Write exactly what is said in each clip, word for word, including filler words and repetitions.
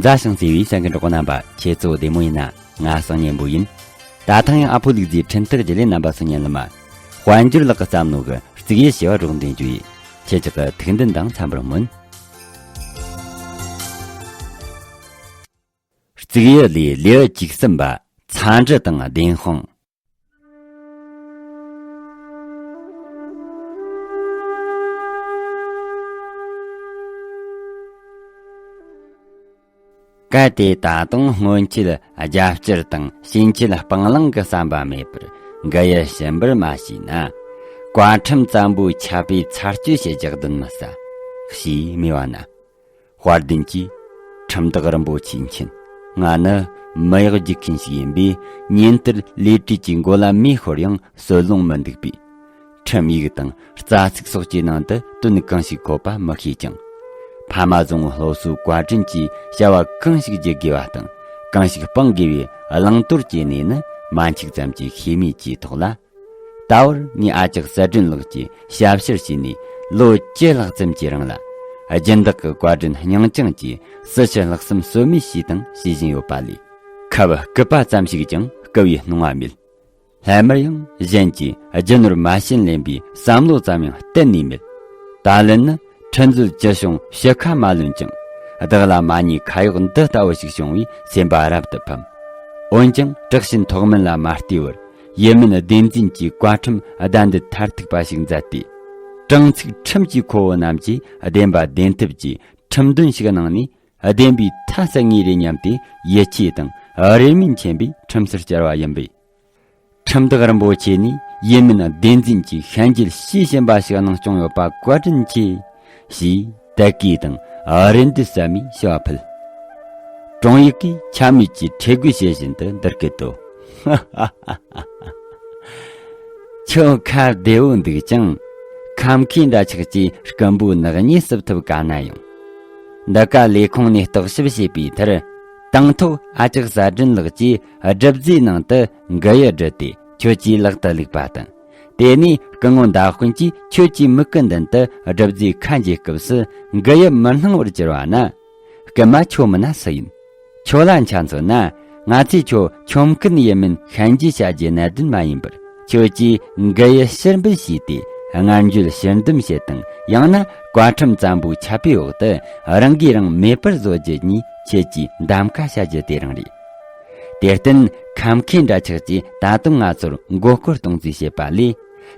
མཛའ་ཞིང་བརྩེ་བའི་གསན་མཁན་གྲོགས་པོ་རྣམ་པ། ཁྱེད་ཚོ་བདེ་མོ་ཡིན་ན། ང་སང་ཉན་པོ་ཡིན། ད་ཐེངས་ཨ་ཕོ་ལུག་རྫིའི་འཕྲིན་སྟེགས་བརྒྱུད་ལས་རྣམ་པ་ཚོ་ཉན་ལ་མ། དཔལ་འབྱོར་ལགས་ཀྱིས་བརྩམས་ནོ་གི་རྩིག་གཡུ་ཞེས་པ་སྒྲོག་འདོན་རྒྱུ་ཡིན། ཁྱེད་ཅག་གི་ཐུགས་འདུན་དང་འཚམ་པར་སྨོན། རྩིག་གཡུ་ལས། ལེའུ་བཅུ་གསུམ་པ། ཚ་འབྲུ་དང་བདེན་དཔང་། གལ་ཏེ་ད་དུང་སྔོན་ཆད་རྒྱབ་སྐྱོར་དང་ཕྱིན་ཆད་སྤང་བླང་གི་བསམ་པ་མེད་པར་མགུལ་ཡུ་ཞུམ་པར་མ་བྱས་ན། བཀའ་ཁྲིམས་བཙན་པོའི་ཆད་པས་ཚར་གཅོད་བྱེད་རྒྱག་དོན་མི་ཟ། ཞེས་སྨྲས་པ་ན། དཔལ་ལྡན་གྱིས། ཁྲིམས་བདག་རིན་པོ་ཆེ་མཁྱེན། ང་ནི་མི་གཡོག་རྒྱུག་མཁན་ཞིག་ཡིན་པས། ཉིན་ལྟར་ལས་བྲེལ་གྱིས་མགོ་ལ་མེ་ཤོར་ཡང་སྲོལ་ལུང་མི་འདུག་པས། ཁྲིམས་ཡིག་དང་རྩ་ཚིག་སོགས་ཀྱི་ནང་དུ་དོན་གང་ཞིག་འཁོད་པ་མི་ཤེས་ཀྱང་། ཕ་མ་བཟང་བོ་སློབ་གསོའི་བཀའ་དྲིན་གྱིས་བྱ་བ་གང་ཞིག་བགྱི་དགོས་པ་དང་། གང་ཞིག་སྤང་དགོས་པའི་བླང་དོར་གྱི་གནས་ནི་མ་མཁས་ཙམ་གྱི་ཤེས་མེད་ཀྱི་ཐོག་ལ། ད་བར་ངས་ཨ་ཅག་གསལ་སྒྲོན་ལགས་ཀྱི་ཞབས་ཕྱི་བྱས་ནས་ལོ་བཅུ་ལྷག་ཙམ་གྱི་རིང་ལ། སྦྱིན་བདག་གི་བཀའ་དྲིན་སྙིང་བཅངས་ཀྱིས་སྲི་ཞུ་ལྷག་བསམ་ཟོལ་མེད་བྱས་དང་བྱེད་བཞིན་ཡོད་པ་ལས། ཁབ་སྐུད་པ་ཙམ་ཞིག་ཀྱང་བསྐུ་བའི་སྣང་བ་མེད། སླད་མར་ཡང་གཞན་གྱིས་རྒྱུ་ནོར་མ་བྱིན་ལེན་པའི་བསམ་བློ་ཙམ་ཡང་གཏན་ནས་མེད། ད་ལན་ནི། ཁྲི་འཛུལ་ཅི་བྱུང་ཕྱི་ཁ་མ་ལོན་ཅིང་། བདག་ལ་མ་ཉེས་ཁ་གཡོག་འདི་ལྟ་བུ་ཞིག་བྱུང་བས་སེམས་པ་རབ་ཏུ་ཕམ། འོན་ཀྱང་། དྲག་ཞན་ཐོག་མིན་ལ་མ་ལྟོས་པར། ཡིད་སྨོན་བདེན་འཛིན་གྱི་བཀའ་ཁྲིམས་བདའ་འདེད་མཐར་ཐུག་པ་ཞིག་མཛད་དེ། དྲང་ཚིག་ཁྲིམས་ཀྱི་ཁོ་བོ་རྣམས་ཀྱིས་བདེན་པ་བདེན་ཐབས་ཀྱི་ཁྲིམས་དོན་ཞིག་གནང་ནས། བདེན་པའི་མཐའ་གསལ་ངེས་རེད་སྙམ་སྟེ། ཡིད་ཆེས་དང་རེ་སྨོན་ཆེན་པོས་ཁྲིམས་སར་བཅར་བ་ཡིན་པས། ཁྲིམས་བདག་རིན་པོ་ཆེ་ནས་ཡིད་སྨོན་བདེན་འཛིན་གྱི་ཤན་འབྱེད་ཞུས་ཟིན་པ་ཞིག་གནང་སྐྱོང་ཡོད་པ་བཀའ་དྲིན་ཆེ། ཞེས་དད་གུས་དང་རེ་འདོད་ཟབ་མོས་ཞུ་བ་ཕུལ། དྲུང་ཡིག་གིས་འཕྱ་སྨོད་ཀྱི་ཁྲེལ་དགོད་བྱེད་བཞིན་དུ་འདི་སྐད་དུ། ཁྱོད་ཁ་བདེ་བོ་འདུག་ཅིང་། ཁམ་མཁས་འདྲ་ཆགས་ཀྱིས་རྐུན་པོའི་ནག་ཉེས་བསུབ་ཐུབ་ག་ན་ཡོང་། འདི་ག་ལས་ཁུངས་ནས་རྟོག་ཞིབ་བྱས་པའི་མཐར། དང་ཐོག་ཨ་ཅག་གསལ་སྒྲོན་ལགས་ཀྱིས་སྒྲུབ་རྫས་ནང་དུ་མགུལ་ཡུ་བསྒྲིལ་ཏེ་ཁྱོད་ཀྱི་ལག་ཏུ་བླུགས་པ་དང་། དེ་ནས་སྐུ་ངོ་མདའ་དཔོན་གྱིས་ཁྱོད་ཀྱི་མིག་གི་མདུན་དུ་སྒྲུབ་རྫས་ཁ་འབྱེད་སྐབས་སུ་མགུལ་ཡུ་མི་སྣང་བར་གྱུར་བ་ན། རྐུན་མ་ཁྱོད་མིན་ན་སུ་ཡིན། ཁྱོད་ལ་འཆམ་མཚོན་ན། ང་ཚོས་ཁྱོད་ཁྱོམ་སྐུད་ཡིན་མིན་ཤན་འབྱེད་བྱ་རྒྱུའི་གནད་དོན་མ་ཡིན་པར། ཁྱོད་ཀྱིས་མགུལ་ཡུ་ཕྱིར་འབུད་བྱས་ཏེ། སྔར་འགྱོད་ཕྱིར་འདོམས་བྱེད་དང་། ཡང་ན་བཀའ་ཁྲིམས་བཙན་པོའི་ཆད་པའི་འོག་ཏུ་རང་གིས་རང་མེད་པར་བཟོ་རྒྱུ་གཉིས་ཁྱེད་ཀྱིས་གདམ་ག་བྱ་རྒྱུ་དེ་རང་རེད། དེར་བརྟེན་ཁམ་མཁས་འདྲ་ཆགས་ཀྱིས་ད་དུང་ང་ཚོར་མགོ་སྐོར་གཏོང་རྩིས་བྱེད་པ་ལས།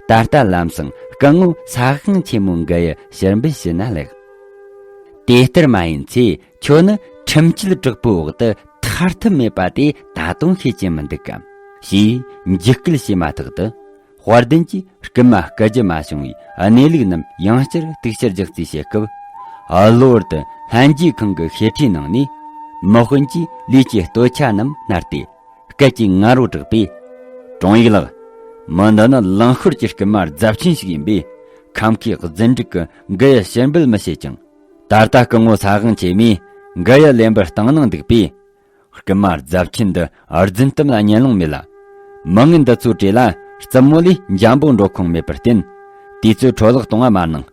ད་ལྟ་ལམ་སང་སྐུ་ངོ་ས་དབང་ཆེན་མོའི་མགུལ་ཡུ་ཕྱིར་འབུད་ཞུས་ན་ལེགས། དེ་ལྟར་མ་ཡིན་ཚེ། ཁྱོད་ནི་ཁྲིམས་གཅོད་དྲག་པོའི་འོག་ཏུ་ཐར་ཐབས་མེད་པ་དེ་ད་དུང་ཤེས་ཀྱིན་མི་འདུག་གམ། ཞེས་འཇིགས་སྐུལ་བྱས་མ་ཐག་ཏུ། དཔལ་ལྡན་གྱིས་རྐུན་མ་རྐུ་རྒྱུ་མ་བྱུང་བའི་གནས་ལུགས་རྣམས་ཡང་བསྐྱར་གཏུག་བཤེར་རྒྱག་རྩིས་བྱེད་སྐབས། གློ་བུར་དུ་ལྷན་རྒྱས་ཁང་གི་ཤེལ་ཁྲིའི་ནང་ནས་མི་དཔོན་གྱིས་ལུས་ཀྱི་སྟོད་ཆ་རྣམས་མནར་ཏེ། སྐད་ཀྱིས་ང་རོ་བསྒྲགས་པས། དྲུང་ཡིག་ལགས། མི་འདི་ནི་ལང་ཤོར་གྱི་རྐུན་མ་རྫབ་ཆེན་ཞིག་ཡིན་པས། ཁམ་མཁས་རྫུ་འཕྲུལ་གྱིས་མགུལ་ཡུ་ཕྱིར་འབུད་མི་བྱེད་ཅིང་། ད་ལྟ་སྐུ་ངོ་ས་དབང་ཆེན་མོས་མགུལ་ཡུ་ལེན་པར་བཏང་གནང་འདུག་པས། རྐུན་མ་རྫབ་ཆེན་འདི་རྫུན་གཏམ་ལ་ཉན་ལོང་མེད་ལ། མི་ངན་འདི་ཚོའི་གྲས་ལ་རྩུབ་མོ་ལས་འཇམ་པོ་འགྲོ་ཁུངས་མེད་པར་བརྟེན། དུས་ཚོད་འཕྲོ་བརླག་གཏོང་བ་མ་གནང་།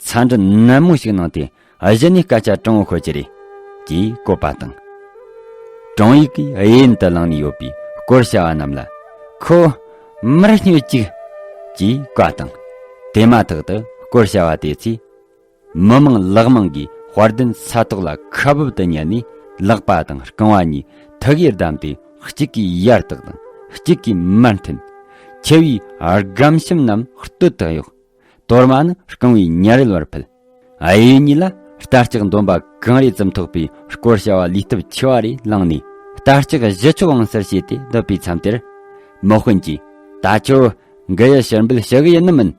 ཚ་འདྲི་ནན་མོ་ཞིག་གནང་སྟེ། གཞི་ནས་སྐད་ཆ་དྲང་བོ་ཤོད་ཀྱི་རེད། ཅེས་བཀོད་པ་དང་། དྲུང་ཡིག་གིས་གཡས་གཡོན་དུ་ལངས་ནས་ཡོད་པའི་སྐོར་བྱ་བ་རྣམས་ལ། ཁོ། མར་སྙོད་ཅིག་ཅེས་བཀའ་བཏང་། དེ་མ་ཐག་ཏུ་སྐོར་བྱ་བ་དེ་ཚོས། མི་མང་ལག་མང་གིས་དཔལ་ལྡན་ས་ཐོག་ལ་ཁ་འབབ་ཏུ་ཉལ་ནས། ལག་པ་དང་རྐང་བ་གཉིས་ཐུགས་ཡིད་བསྡམས་ཏེ། གཅིག་གིས་ཡར་བཏེགས་དང་གཅིག་གིས་མར་འཐེན། འཁྱིལ་བའི་སྒམ་ཤམ་རྣམས་སྟོད་དུ་གཡོགས། དོར་མ་ནི་རྐང་བའི་ཉ་རལ་བར་ཕུལ། གཡས་གཉིས་ལ་རྟ་ལྕག་འདོན་པ་གང་རེ་ཙམ་ཐོགས་པའི་སྐོར་བྱ་བ་ལུས་སྟོབས་ཆེ་བ་རེ་བླངས་ནས། རྟ་ལྕག་གཞི་ཕྱོགས་དབང་སར་བྱས་ཏེ་སྡོད་པའི་མཚམས་དེར། མི་དཔོན་གྱིས། ད་ཁྱོད་མགུལ་ཡུ་ཕྱིར་འབུད་ཞུ་གི་ཡིན་ནམ་མིན།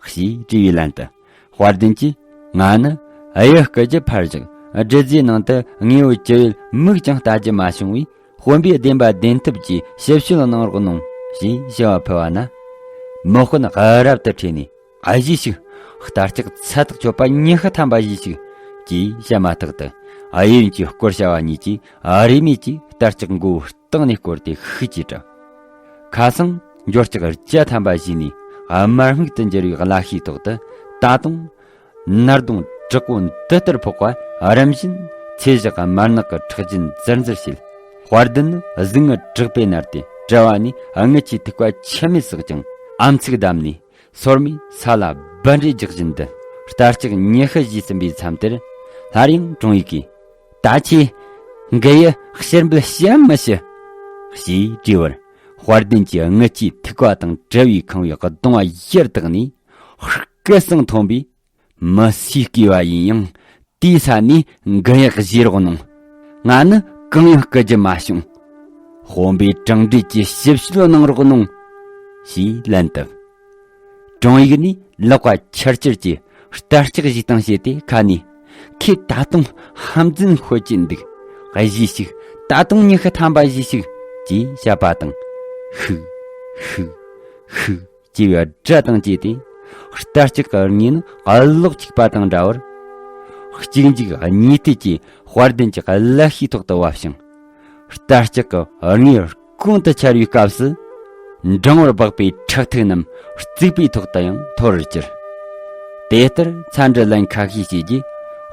ཞེས་དྲིས་པའི་ལན་དུ། དཔལ་ལྡན་གྱིས། ང་ནི་གཡུ་རྐུ་རྒྱུ་ཕར་བཞག་སྒྲུབ་རྫས་ནང་དུ་དངོས་པོ་ཅི་ཡོད་མིག་ཀྱང་ལྟ་རྒྱུ་མ་བྱུང་བས། དཔོན་པོས་བདེན་པ་བདེན་ཐབས་ཀྱིས་ཞིབ་དཔྱོད་གནང་རོགས་གནང་། ཞེས་ཞུ་བ་ཕུལ་བ་ན། མི་དཔོན་རབ་ཏུ་ཁྲོས་ནས། ཨ། གཞིས་ཤིག་རྟ་ལྕག་ཚ་ཐག་ཆོད་པ་ཉི་ཤུ་ཐམ་པ་གཞིས་ཤིག་ཅེས་བཤད་མ་ཐག་ཏུ། གཡས་གཡོན་གྱི་སྐོར་བྱ་བ་གཉིས་ཀྱིས་རེས་མོས་ཀྱིས་རྟ་ལྕག་མགོ་བོ་སྟེང་ནས་བསྐོར་ཏེ་ཤུགས་ཀྱིས་བྲབས། ཁ་སང་འབྱོར་ལྕག་བརྒྱ་ཐམ་པ་བཞེས་ནས་དམར་སྨུག་ཏུ་འགྱུར་བའི་གླ་ཤའི་ཐོག་ཏུ། ད་དུང་ནར་གདོང་དྲག་པོ་འདི་ལྟར་ཕོག་པ་རིམ་བཞིན་ ཚེ་བཞག་དམར་ནག་གི་ཁྲག་རྒྱུན་ཙིར་ཙིར་བྱེད། དཔལ་ལྡན་ནི་གཟུགས་ངར་དྲག་པས་མནར་ཏེ། དྲལ་བ་ནས་རྔུལ་གྱི་ཐིགས་པ་ཆད་མེད་བསགས་ཀྱང་ཨམ་ཚིག་བསྡམས་ནས། སོར་མོས་ས་ལ་རྦ་འདྲེ་རྒྱག་བཞིན་དུ། རྟ་ལྕག་ཉི་ཤུ་བཞེས་ཟིན་པའི་མཚམས་དེར། སླར་ཡང་དྲུང་ཡིག་གིས། ད་ཁྱེད་མགུལ་ཡུ་ཕྱིར་འབུད་ཤི་མི་ཤི། ཞེས་དྲིས་པར། དཔལ་ལྡན་གྱིས་རྔུལ་གྱི་ཐིགས་པ་དང་དྲལ་བས་ཁེངས་པའི་གདོང་བ་ཡར་བལྟས་ནས། སྐུ་གསུང་ཐོན་པའི། མི་སུས་བརྐུས་པ་ཡིན་ཡང་དེའི་ས་ནས་མགུལ་ཡུ་བཞེས་རོགས་གནང་། ང་ནི་གང་ཡང་བརྐུ་རྒྱུ་མ་བྱུང་། དཔོན་པོས་དྲང་འདུལ་གྱི་ཞིབ་དཔྱོད་གནང་རོགས་གནང་། ཞེས་ལན་བཏབ། དྲུང་ཡིག་ནས་ལག་པ་འཕྱར་འཕྱར་གྱིས་རྟ་ལྕག་བཞེས་སྟངས་བྱས་ཏེ། ཁ་ནས། ཁྱེད་ད་དུང་ཧམ་རྫུན་ཤོད་ཀྱིན་འདུག། གཞིས་ཤིག། ད་དུང་ཉི་ཤུ་ཐམ་པ་གཞིས་ཤིག། ཅེས་བཤད་པ་དང་། ཤུག། ཤུག། ཤུག། ཅེས་པའི་སྒྲ་དང་བཅས་ཏེ། རྟ་ལྕག་གི་རྔུལ་ནི་གློག་འཁྱུག་པ་དང་འདྲ་བར། གཅིག་འཇིག་གཉིས་བརྟས་ཀྱིས་དཔལ་ལྡན་གྱི་ཀླད་ཤའི་ཐོག་ཏུ་བབས་ཤིང་། རྟ་ལྕག་གི་རྔུལ་གོང་དུ་འཕྱར་བའི་སྐབས་སུ། འགྲེང་བར་འབག་པའི་ཁྲག་ཐིགས་རྣམས་རྩིག་པའི་ཐོག་ཏུ་ཡང་འཐོར་བར་གྱུར། དེ་ལྟར་ཚ་འདྲི་ལན་ཁ་ཤས་བྱས་རྗེས།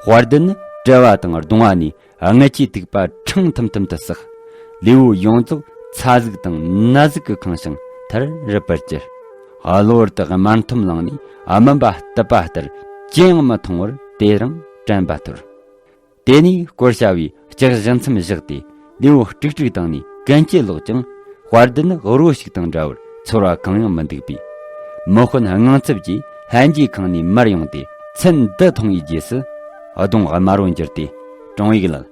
དཔལ་ལྡན་ནི་དྲལ་བ་དང་གདོང་བ་ནས། རྔུལ་གྱི་ཐིགས་པ་ཕྲེང་ཐུམ་ཐུམ་དུ་བསགས། ལུས་པོ་ཡོངས་རྫོགས་ཚ་ཟུག་དང་ན་ཟུག་གིས་ཁེངས་ཤིང་མཐར་རུབ་པར་གྱུར། གློ་བུར་དུ་དམར་འཐོམ་ལངས་ནས། སྨིན་པ་རྟུལ་པ་ལྟར་ཅི་ཡང་མི་མཐོང་བར་དེ་རིང་དྲན་པ་འཐོར། དེ་ནས་སྐོར་བྱ་བས་ལྕགས་གཞུ་མཚམས་བཞག་སྟེ། ལུས་པོ་དཀྲུག་དཀྲུག་བཏང་ནས་གན་རྐྱལ་ལོག་ཀྱང་། དཔལ་ལྡན་ནི་རོ་ཞིག་དང་འདྲ་བར་ཚོར་བ་གང་ཡང་མི་འདུག་པས། མི་དཔོན་དངངས་འཚབ་ཀྱིས་ལྷན་རྒྱས་ཁང་ནས་མར་ཡོང་སྟེ། ཚུལ་འདི་མཐོང་བའི་རྗེས་སུ་གདོང་དམར་པོར་འགྱུར་ཏེ། དྲུང་ཡིག་ལགས།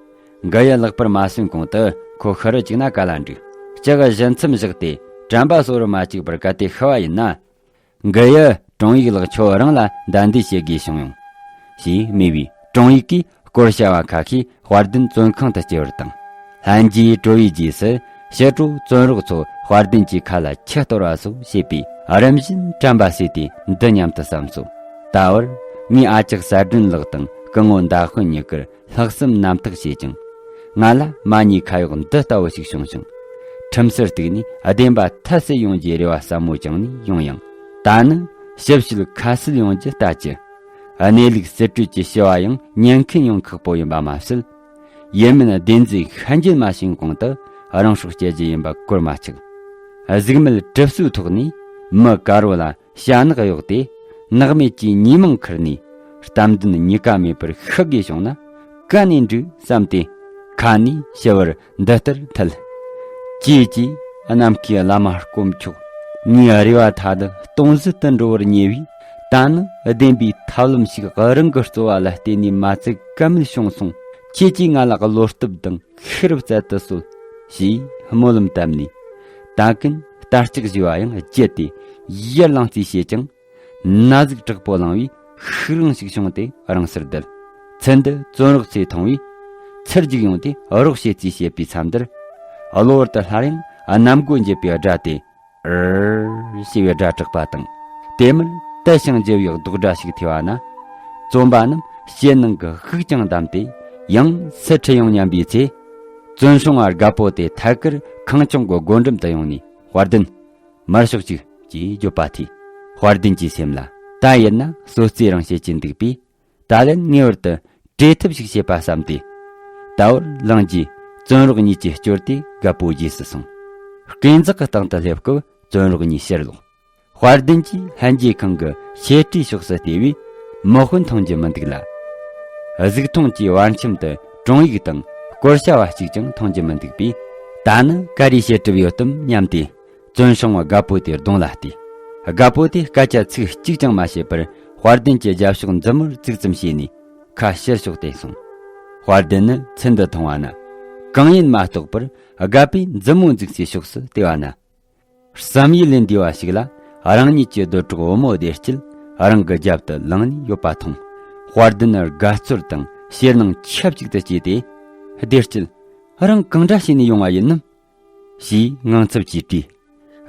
མགུལ་ཡུ་ལག་པར་མ་སོན་གོང་དུ་ཁོ་ཤི་རུ་བཅུག་ན་ག་ལ་འགྲིག། ལྕགས་གཞུ་མཚམས་བཞག་སྟེ་དྲན་པ་གསོ་བར་མ་བཅུག་པར་གལ་ཏེ་ཤི་བ་ཡིན་ན། མགུལ་ཡུ་དྲུང་ཡིག་ལགས་ཁྱོད་རང་ལ་བདའ་འདེད་བྱེད་དགོས་བྱུང་ཡོང་། ཞེས་སྨྲས་པས། དྲུང་ཡིག་གིས་སྐོར་བྱ་བ་ཁ་ཤས་དཔལ་ལྡན་བཙོན་ཁང་དུ་སྐྱེལ་བར་བཏང་། ལྷན་རྒྱས་གྲོལ་བའི་རྗེས་སུ་ཕྱི་དྲོ་བཙོན་རོགས་ཚོ་དཔལ་ལྡན་གྱི་ཁ་ལ་ཆུ་གཏོར་བ་སོགས་བྱས་པས། རིམ་བཞིན་དྲན་པ་ཟད་དེ་འདི་སྙམ་དུ་བསམ་སོ། ད་བར་ངའི་ཨ་ཅག་གསལ་སྒྲོན་ལགས་དང་སྐུ་ངོ་མདའ་དཔོན་གཉིས་ཀར་ལྷག་བསམ་རྣམ་དག་བྱས་ཀྱང་། ང་ལ་མ་ཉེས་ཁ་གཡོག་འདི་ལྟ་བུ་ཞིག་བྱུང་ཞིང་། ཁྲིམས་སར་གཏུགས་ནས་བདེན་པ་ཐལ་སེལ་ཡོང་རྒྱུའི་རེ་བ་ཟབ་མོ་བཅངས་ནས་ཡོང་ཡང་། ད་ནི་ཞིབ་བཤེར་ཁ་གསལ་ཡོང་རྒྱུ་ལྟ་ཅི། གནས་ལུགས་གསེད་བཀྲོལ་གྱི་བྱ་བ་ཡང་ཉེན་ཁན་ཡོང་ཁག་པོ་ཡིན་པ་མ་ཟད། ཡིན་མིན་བདེན་རྫུན་ཤན་འབྱེད་མ་བྱས་གོང་དུ་རང་སྲོག་བཅད་རྒྱུ་ཡིན་པ་གོར་མ་ཆག། གཟུགས་མེད་གྲིབ་གསོའི་ཐོག་ནས་མི་དཀར་བོ་ལ་ཞྭ་ནག་གཡོགས་ཏེ། ནག་མེད་ཀྱི་ཉེས་མིང་ཁུར་ནས་གཏམ་འདོན་གཉིས་ཀ་མེད་པར་ཤི་དགོས་བྱུང་ན་ག་ནས་འགྲིག་བསམ་སྟེ། ཁ་ནས་ཞུ་བར་འདི་ལྟར་ཐལ། ཁྱེད་ཀྱིས་ནམ་མཁའི་བླ་མ་དཀོན་མཆོག་ངའི་རེ་བ་མཐའ་དག་སྟོང་ཟད་དུ་འགྲོ་བར་ཉེ་བས། ད་ནི་བདེན་པའི་ཐབས་ལམ་ཞིག་རང་གི་རྩོལ་བ་ལ་བརྟེན་ནས་མ་བཙུགས་ཀ་མེད་བྱུང་སོང་། ཁྱེད་ཀྱིས་ང་ལ་བློ་སྟོབས་དང་ཤེས་རབ་སྩལ་དུ་གསོལ། ཞེས་སྨོན་ལམ་བཏབ་ནས། ད་གིན་རྟ་ལྕག་བཞེས་པ་ཡང་བརྗེད་དེ་ཡར་ལངས་རྩིས་བྱེད་ཀྱང་། ན་ཟུག་དྲག་པོ་ལངས་པས་ཤུགས་ལངས་ཤིག་བྱུང་སྟེ་རང་སར་བསྡད། ཚུལ་འདི་བཙོན་རོགས་ཚོས་མཐོང་བས་ཚུར་རྒྱུག་ཡོང་སྟེ་རོགས་བྱེད་རྩིས་བྱེད་པའི་མཚམས་འདིར། གློ་བུར་དུ་སླར་ཡང་གནམ་སྒོ་འབྱེད་པའི་སྒྲ་སྟེ། ཨར་ཞེས་པའི་སྒྲ་གྲགས་པ་དང་། དེ་མིན་དལ་ཞིང་འཇིབ་པའི་རྡོག་སྒྲ་ཞིག་ཐོས་པ་ན། བཙོན་པ་རྣམས་ཞེད་སྣང་གི་དབུགས་ཀྱང་བསྡམས་ཏེ་ཡང་སུ་ཁྲིད་ཡོང་སྙམ་པའི་ཚེ། བཙོན་སྲུང་བ་རྒད་པོ་དེ་ཐད་ཀར་ཁང་ཆུང་གི་སྒོ་འགྲམ་དུ་ཡོང་ནས། དཔལ་ལྡན། མར་ཤོག་ཅིག་ཅེས་བརྗོད་པ་ཐོས། དཔལ་ལྡན་གྱི་སེམས་ལ། ད་ཡིན་ན་གསོད་རྩིས་རང་བྱེད་ཀྱིན་འདུག་པས། ད་ལན་ངེས་པར་དུ་བྲོས་ཐབས་ཤིག་བྱེད་པ་བསམ་སྟེ། ད་བར་ལངས་རྗེས་བཙོན་རོགས་གཉིས་ཀྱིས་སྐྱོར་ཏེ་རྒད་པོའི་རྗེས་སུ་སོང་། རྐེད་འཛེག་གི་སྟེང་དུ་སླེབས་སྐབས་བཙོན་རོགས་གཉིས་ཕྱིར་ལོག། དཔལ་ལྡན་གྱིས་ལྷན་རྒྱས་ཁང་གི་བྱེད་སྒྲའི་ཕྱོགས་སུ་བལྟས་པས་མི་དཔོན་མཐོང་རྒྱུ་མི་འདུག་ལ། གཟུགས་མཐོང་གྱི་བར་ཁྱམས་དུ་དྲུང་ཡིག་དང་སྐོར་བྱ་བ་གཅིག་ཀྱང་མཐོང་རྒྱུ་མི་འདུག་པས། ད་ནི་ག་རེ་བྱེད་གྲབས་ཡོད་དམ་སྙམ་སྟེ། བཙོན་སྲུང་བ་རྒད་པོ་དེའི་གདོང་ལ་བལྟས། རྒད་པོ་དེས་སྐད་ཆ་ཚིག་གཅིག་ཀྱང་མ་བཤད་པར་དཔལ་ལྡན་གྱི་རྒྱབ་ཕྱོགས་མཛུབ་མོར་ཙིག་ཙམ་བྱས་ནས་ཁ་ཕྱིར་ཕྱོགས་བསྟན་སོང་། དཔལ་ལྡན་ནི་ཚུལ་འདི་མཐོང་བ་ན། གང་ཡིན་མ་རྟོགས་པར་རྒད་པོས་མཛུབ་མོ་འཛུགས་སའི་ཕྱོགས་སུ་བལྟས་པ་ན། བསམ་ཡུལ་ལས་འདས་པ་ཞིག་ལ་རང་ཉིད་ཀྱི་རྡོ་གྲོགས་བུ་མོ་བདེ་སྐྱིད་རང་གི་རྒྱབ་ཏུ་ལངས་ནས་ཡོད་པ་མཐོང་། དཔལ་ལྡན་ནི་དགའ་ཚོར་དང་ཞེད་སྣང་ཆབས་ཅིག་ཏུ་སྐྱེས་ཏེ། བདེ་སྐྱིད། རང་གང་འདྲ་བྱས་ནས་ཡོང་བ་ཡིན་ནམ། ཞེས་དངངས་འཚབ་ཀྱིས་དྲིས།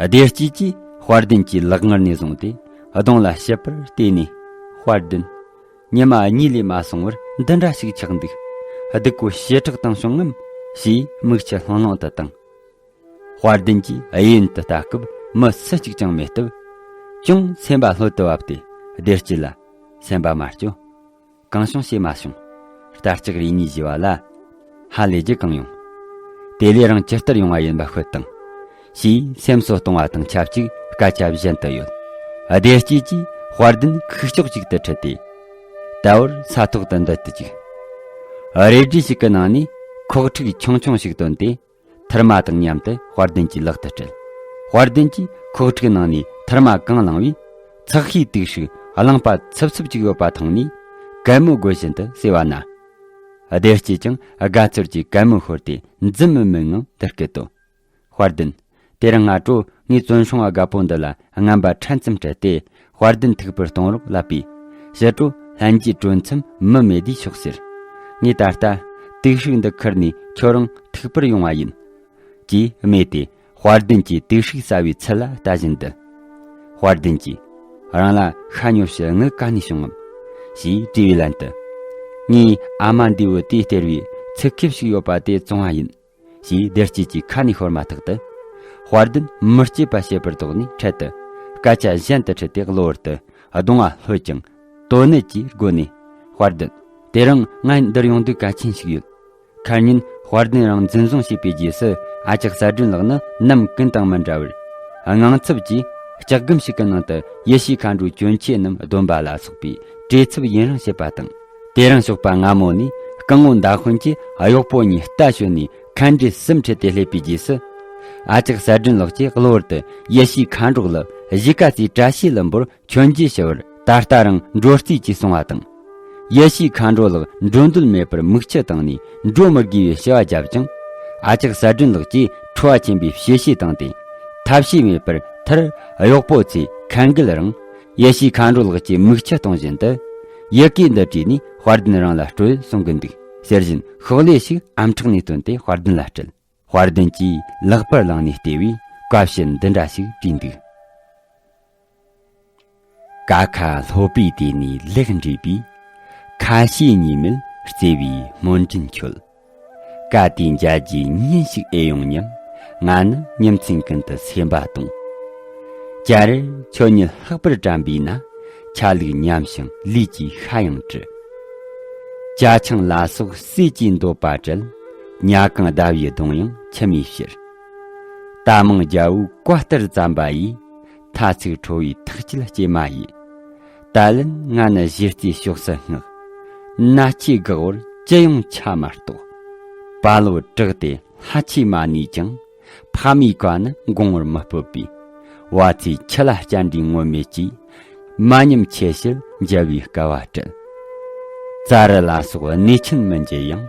བདེ་སྐྱིད་ཀྱིས་དཔལ་ལྡན་གྱི་ལག་ངར་ནས་བཟུང་སྟེ་གདོང་ལ་ཞིབ་པར་བལྟས་ནས། དཔལ་ལྡན། ཉི་མ་གཉིས་ལས་མ་སོང་བར་འདི་འདྲ་ཞིག་ཆགས་འདུག། སྡུག་གོ་ཞེ་དྲག་བཏང་བྱུང་ངམ། ཞེས་མིག་ཆུ་ལྷང་ལྷང་དུ་བཏང་། དཔལ་ལྡན་གྱིས་གཡས་གཡོན་དུ་ལྟ་སྐབས་མི་སུ་གཅིག་ཀྱང་མེད་སྟབས། ཅུང་སེམས་པ་ལྷོད་དུ་བབས་ཏེ་བདེ་སྐྱིད་ལ། སེམས་པ་མ་སྐྱོ། གང་བྱུང་བྱས་མ་བྱུང་། རྟ་ལྕག་རེ་གཉིས་བཞེས་པ་ལ་ ཧ་ལས་རྒྱུ་གང་ཡོང་། དེ་ལས་རང་ཇི་ལྟར་ཡོང་བ་ཡིན་པ་ཤོད་དང་། ཞེས་སེམས་གསོ་གཏོང་བ་དང་ཆབས་ཅིག་སྐད་ཆ་གཞན་དུ་ཡོད། བདེ་སྐྱིད་ཀྱིས་དཔལ་ལྡན་ཁུག་ཀྱོག་ཅིག་ཏུ་ཁྲིད་དེ། ད་བར་ས་ཐོག་ཏུ་འདུད་དུ་བཅུག་རལ་གྲི་ཞིག་གི་ནང་ནས་ཁོག་ཁྲིག་ཆུང་ཆུང་ཞིག་བཏོན་ཏེ། ཐུར་མ་དང་མཉམ་དུ་དཔལ་ལྡན་གྱི་ལག་ཏུ་སྤྲད། དཔལ་ལྡན་གྱིས་ཁོག་ཁྲིག་ནང་ནས་ཐུར་མ་གང་བླངས་པས། ཚགས་ཤའི་དུག་ཧྲིག་རླངས་པ་འཚུབ་འཚུབ་ཅིག་ཡོད་པ་མཐོང་ནས། གད་མོ་དགོད་བཞིན་དུ་ཟེར་བ་ན། བདེ་སྐྱིད་ཀྱང་དགའ་ཚོར་གྱི་གད་མོ་ཤོར་ཏེ། འཛུམ་དམུལ་དམུལ་ངང་འདིར་བསྐྱལ་དོ། དཔལ་ལྡན། དེ་རིང་སྔ་དྲོ་ངས་བཙོན་སྲུང་བ་རྒད་པོ་འདི་ལ་རྔན་པ་ཕྲན་ཙམ་སྤྲད་དེ། དཔལ་ལྡན་ཐུགས་ཕུར་གཏོང་རོགས་ལབ་པས། ཕྱི་དྲོ་ལྷན་རྒྱས་གྲོལ་མཚམས་མི་མེད་དུས་ཤོག་ཟེར། ངས་ད་ལྟ་དུག་ཧྲིག་འདི་ཁུར་ནས་ཁྱོད་རང་ཐུགས་ཕུར་ཡོང་བ་ཡིན། ཅེས་སྨྲས་ཏེ། དཔལ་ལྡན་གྱིས་དུག་ཧྲིག་ཟ་བའི་ཚུལ་ལ་ལྟ་བཞིན་དུ། དཔལ་ལྡན་གྱིས། རང་ལ་ཤ་ཉོ་ཕྱིར་དངུལ་ག་ནས་བྱུང་ངམ། ཞེས་དྲིས་པའི་ལན་དུ། ངའི་ཨ་མ་འདས་པོ་དེའི་སྟེར་བའི་ཚིག་ཁེབས་ཤིག་ཡོད་པ་དེ་བཙོང་བ་ཡིན། ཞེས་བདེ་སྐྱིད་ཀྱི་ཁ་ནས་ཤོར་མ་ཐག་ཏུ། དཔལ་ལྡན་མི་སྐྱིད་པ་བྱེད་པར་དོགས་ནས། འཕྲལ་དུ་སྐད་ཆ་གཞན་དུ་ཁྲིད་དེ། གློ་བུར་དུ་གདོང་བ་ལྷོད་ཅིང་། དོ་ནད་ཀྱི་སྒོ་ནས། དཔལ་ལྡན། དེ་རིང་ང་འདིར་ཡོང་འདོད་གལ་ཆེན་ཞིག་ཡོད། ཁ་ཉིན་དཔལ་ལྡན་རང་འཛིན་བཟུང་བྱས་པའི་རྗེས་སུ། ཨ་ཅག་གསལ་སྒྲོན་ལགས་ནི་ནམ་ཀུན་དང་མི་འདྲ་བར། དངངས་འཚབ་ཀྱིས་ལྕགས་སྒམ་ཞིག་གི་ནང་དུ་ཡེ་ཤུའི་མཁའ་འགྲོའི་གྱོན་ཆས་རྣམས་སྡོམ་པ་ལ་སོགས་པའི་བྲེལ་འཚུབ་ཡུན་རིང་བྱེད་པ་དང་། དེ་རིང་ཞོགས་པ་སྔ་མོ་ནས་སྐུ་ངོ་མདའ་དཔོན་གྱིས་གཡོག་པོ་གཉིས་རྟ་ཞོན་ནས་མཁན་འདྲེ་གསུམ་ཁྲིད་དེ་སླེབས་པའི་རྗེས་སུ། ཨ་ཅག་གསལ་སྒྲོན་ལགས་ཀྱིས་གློ་བུར་དུ་ཡེ་ཤུའི་མཁའ་འགྲོ་ལགས་གཞིས་ཀ་རྩེའི་བཀྲ་ཤིས་ལྷུན་པོར་མཆོད་མཇལ་ཞུ་བར་ད་ལྟ་རང་འགྲོ་རྩིས་ཀྱིས་གསུང་བ་དང་། ཡེ་ཤུའི་མཁའ་འགྲོ་ལགས་འགྲོ་འདོད་མེད་པར་མིག་ཆུ་བཏང་ནས་འགྲོ་མི་དགོས་པའི་བྱ་བ་བརྒྱབ་ཅིང་། ཨ་ཅག་གསལ་སྒྲོན་ལགས་ཀྱིས་ཁྲོ་བ་ཆེན་པོས་ཞེ་ཞེ་བཏང་སྟེ། ཐབས་ཤེས་མེད་པར་མཐར་གཡོག་པོ་ཚོས་ཁ་འགུལ་རིང་། ཡེ་ཤུའི་མཁའ་འགྲོ་ལགས་ཀྱིས་མིག་ཆུ་གཏོང་བཞིན་དུ། ཡི་གེ་འདི་བྲིས་ནས་དཔལ་ལྡན་རང་ལ་སྤྲོད་གསུང་གི་འདུག་ཟེར་བཞིན་ཤོག་ལྷེ་ཞིག་ཨམ་ཕྲག་ནས་བཏོན་ཏེ་དཔལ་ལྡན་ལ་སྤྲད། དཔལ་ལྡན་གྱིས་ལག་པར་བླངས་ནས་བལྟས་པས། བཀའ་བཤད་འདི་འདྲ་ཞིག་བྲིས་འདུག་ཀ་ཁ་ལྷོ་པའི་དུས་ནས་ལེགས་འདྲིས་པའི། ཁ་ཞེ་གཉིས་མེད་བརྩེ་བའི་སྨོན་འདུན་ཁྱོད། བཀའ་དེའི་མཇལ་རྒྱུའི་ཉིན་ཞིག་ཨེ་ཡོང་སྙམ། ང་ནི་ཉིན་མཚན་ཀུན་ཏུ་སེམས་པ་གཏོང་། བྱ་རེར་ཁྱོད་ཉིད་ལྷག་པར་དྲན་པས་ན། ཆ་ལུགས་ཉམས་ཤིང་ལུས་ཀྱི་ཤ་ཡང་བྲི། ཅ་ཆིང་ལ་སོགས་ཟས་ཀྱི་འདོད་པ་བྲལ། ཉ་གང་ཟླ་བའི་གདོང་ཡང་མཆི་མས་བཤེར། རྟ་མང་རྒྱལ་པོའི་བཀའ་ལྟར་བརྩམས་པ་ཡིས། མཐའ་ཚིག་ཁྲོ་བོའི་ཐག་བཅད་སྐྱེལ་མ་ཡིས། ད་ལན་ང་ནི་གཞི་རྩའི་ཕྱོགས་སུ་བསྔགས། མནའ་ཆས་འགག་བར་ཅི་ཡོང་ཆ་མ་གཏོགས། དཔའ་བློ་དྲག་སྟེ་ལྷ་ཆས་མ་ནུས་ཀྱང་། ཕ་མའི་བཀའ་ནི་འགོང་བར་མི་སྤོབས་པའི། བ་ཚྭའི་ཆུ་ལ་སྤྱན་འདྲེན་ངོམས་མེད་ཀྱིས། མ་ཉམས་ཆེ་ཞིང་མཇལ་བའི་སྐལ་བ་སྤྲད། ཙཱ་རི་ལ་སོགས་གནས་ཆེན་མི་མཇལ་ཡང་།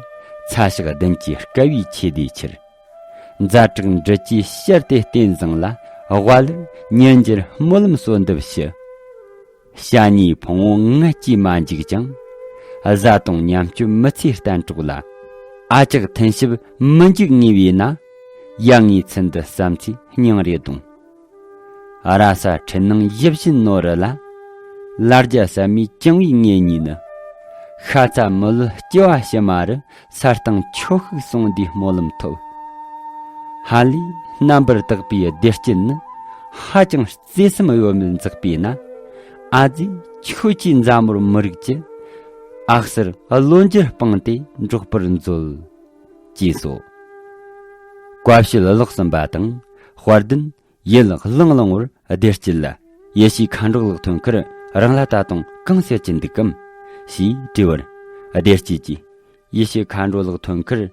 ཚ་ཞག་བདུན་གྱི་དཀའ་བའི་ཆོས་སྡེ་ཕྱིར། ཛ་དྲག་འབྲི་ཅེས་ཕྱིར་དེ་བསྟན་བཟང་ལ། དབའ་ལུར་ཉིན་འགྱུར་སྨོན་ལམ་གསོལ་འདེབས་ཞུ། ཞ་ཉེའི་ཕུང་བོ་ངལ་གྱིས་མ་འཇིག་ཀྱང་། བཟའ་བཏུང་ཉམས་སྤྱོད་མི་ཚེའི་གཏན་གྲོགས་ལ། ཨ་ཅག་ཐུན་ཞབས་མི་འཇུག་ངེས་པས་ན། ཡ་ངའི་ཚུལ་འདི་བསམ་ཚེ་སྙིང་རེ་གདུང་། ར་ས་ཁྲི་ནང་ཡིད་བཞིན་ནོར་བུ་ལ། ལ་རྒྱ་ཟབ་མོའི་བཅིང་བའི་ངེད་གཉིས་ནི། ཤ་ཚ་མི་ལུས་སྐྱེ་བ་ཕྱི་མ་རུ། ས་སྟེང་ཆོས་ཤིག་གསུང་འདིའི་སྨོན་ལམ་ཐོབ། ཧ་ལས་རྣམ་པར་དག་པའི་བདེ་སྐྱིད་ནི། ཧ་ཅང་བརྩེ་སེམས་གཡོ་མེད་འཛག་པས་ན། ཨ་ཙི་ཁྱོད་ཀྱིས་མཛའ་མོར་མི་རིགས་ཀྱི། ཨ་གསར་བློ་འགྱུར་སྤངས་ཏེ་འགྲོགས་པར་མཛོད། ཅེས་སོ། བཀའ་བཤད་ཀློག་ཟིན་པ་དང་། དཔལ་ལྡན་ཡིད་བླངས་བླངས་བར་བདེ་སྐྱིད་ལ། ཡེ་ཤུའི་མཁའ་འགྲོ་ལགས་ཐོན་ཁར་རང་ལ་ད་དུང་གང་ཟེར་གྱི་འདུག་གམ། ཞེས་དྲིས་པར། བདེ་སྐྱིད་ཀྱིས། ཡེ་ཤུའི་མཁའ་འགྲོ་ལགས་ཐོན་ཁར།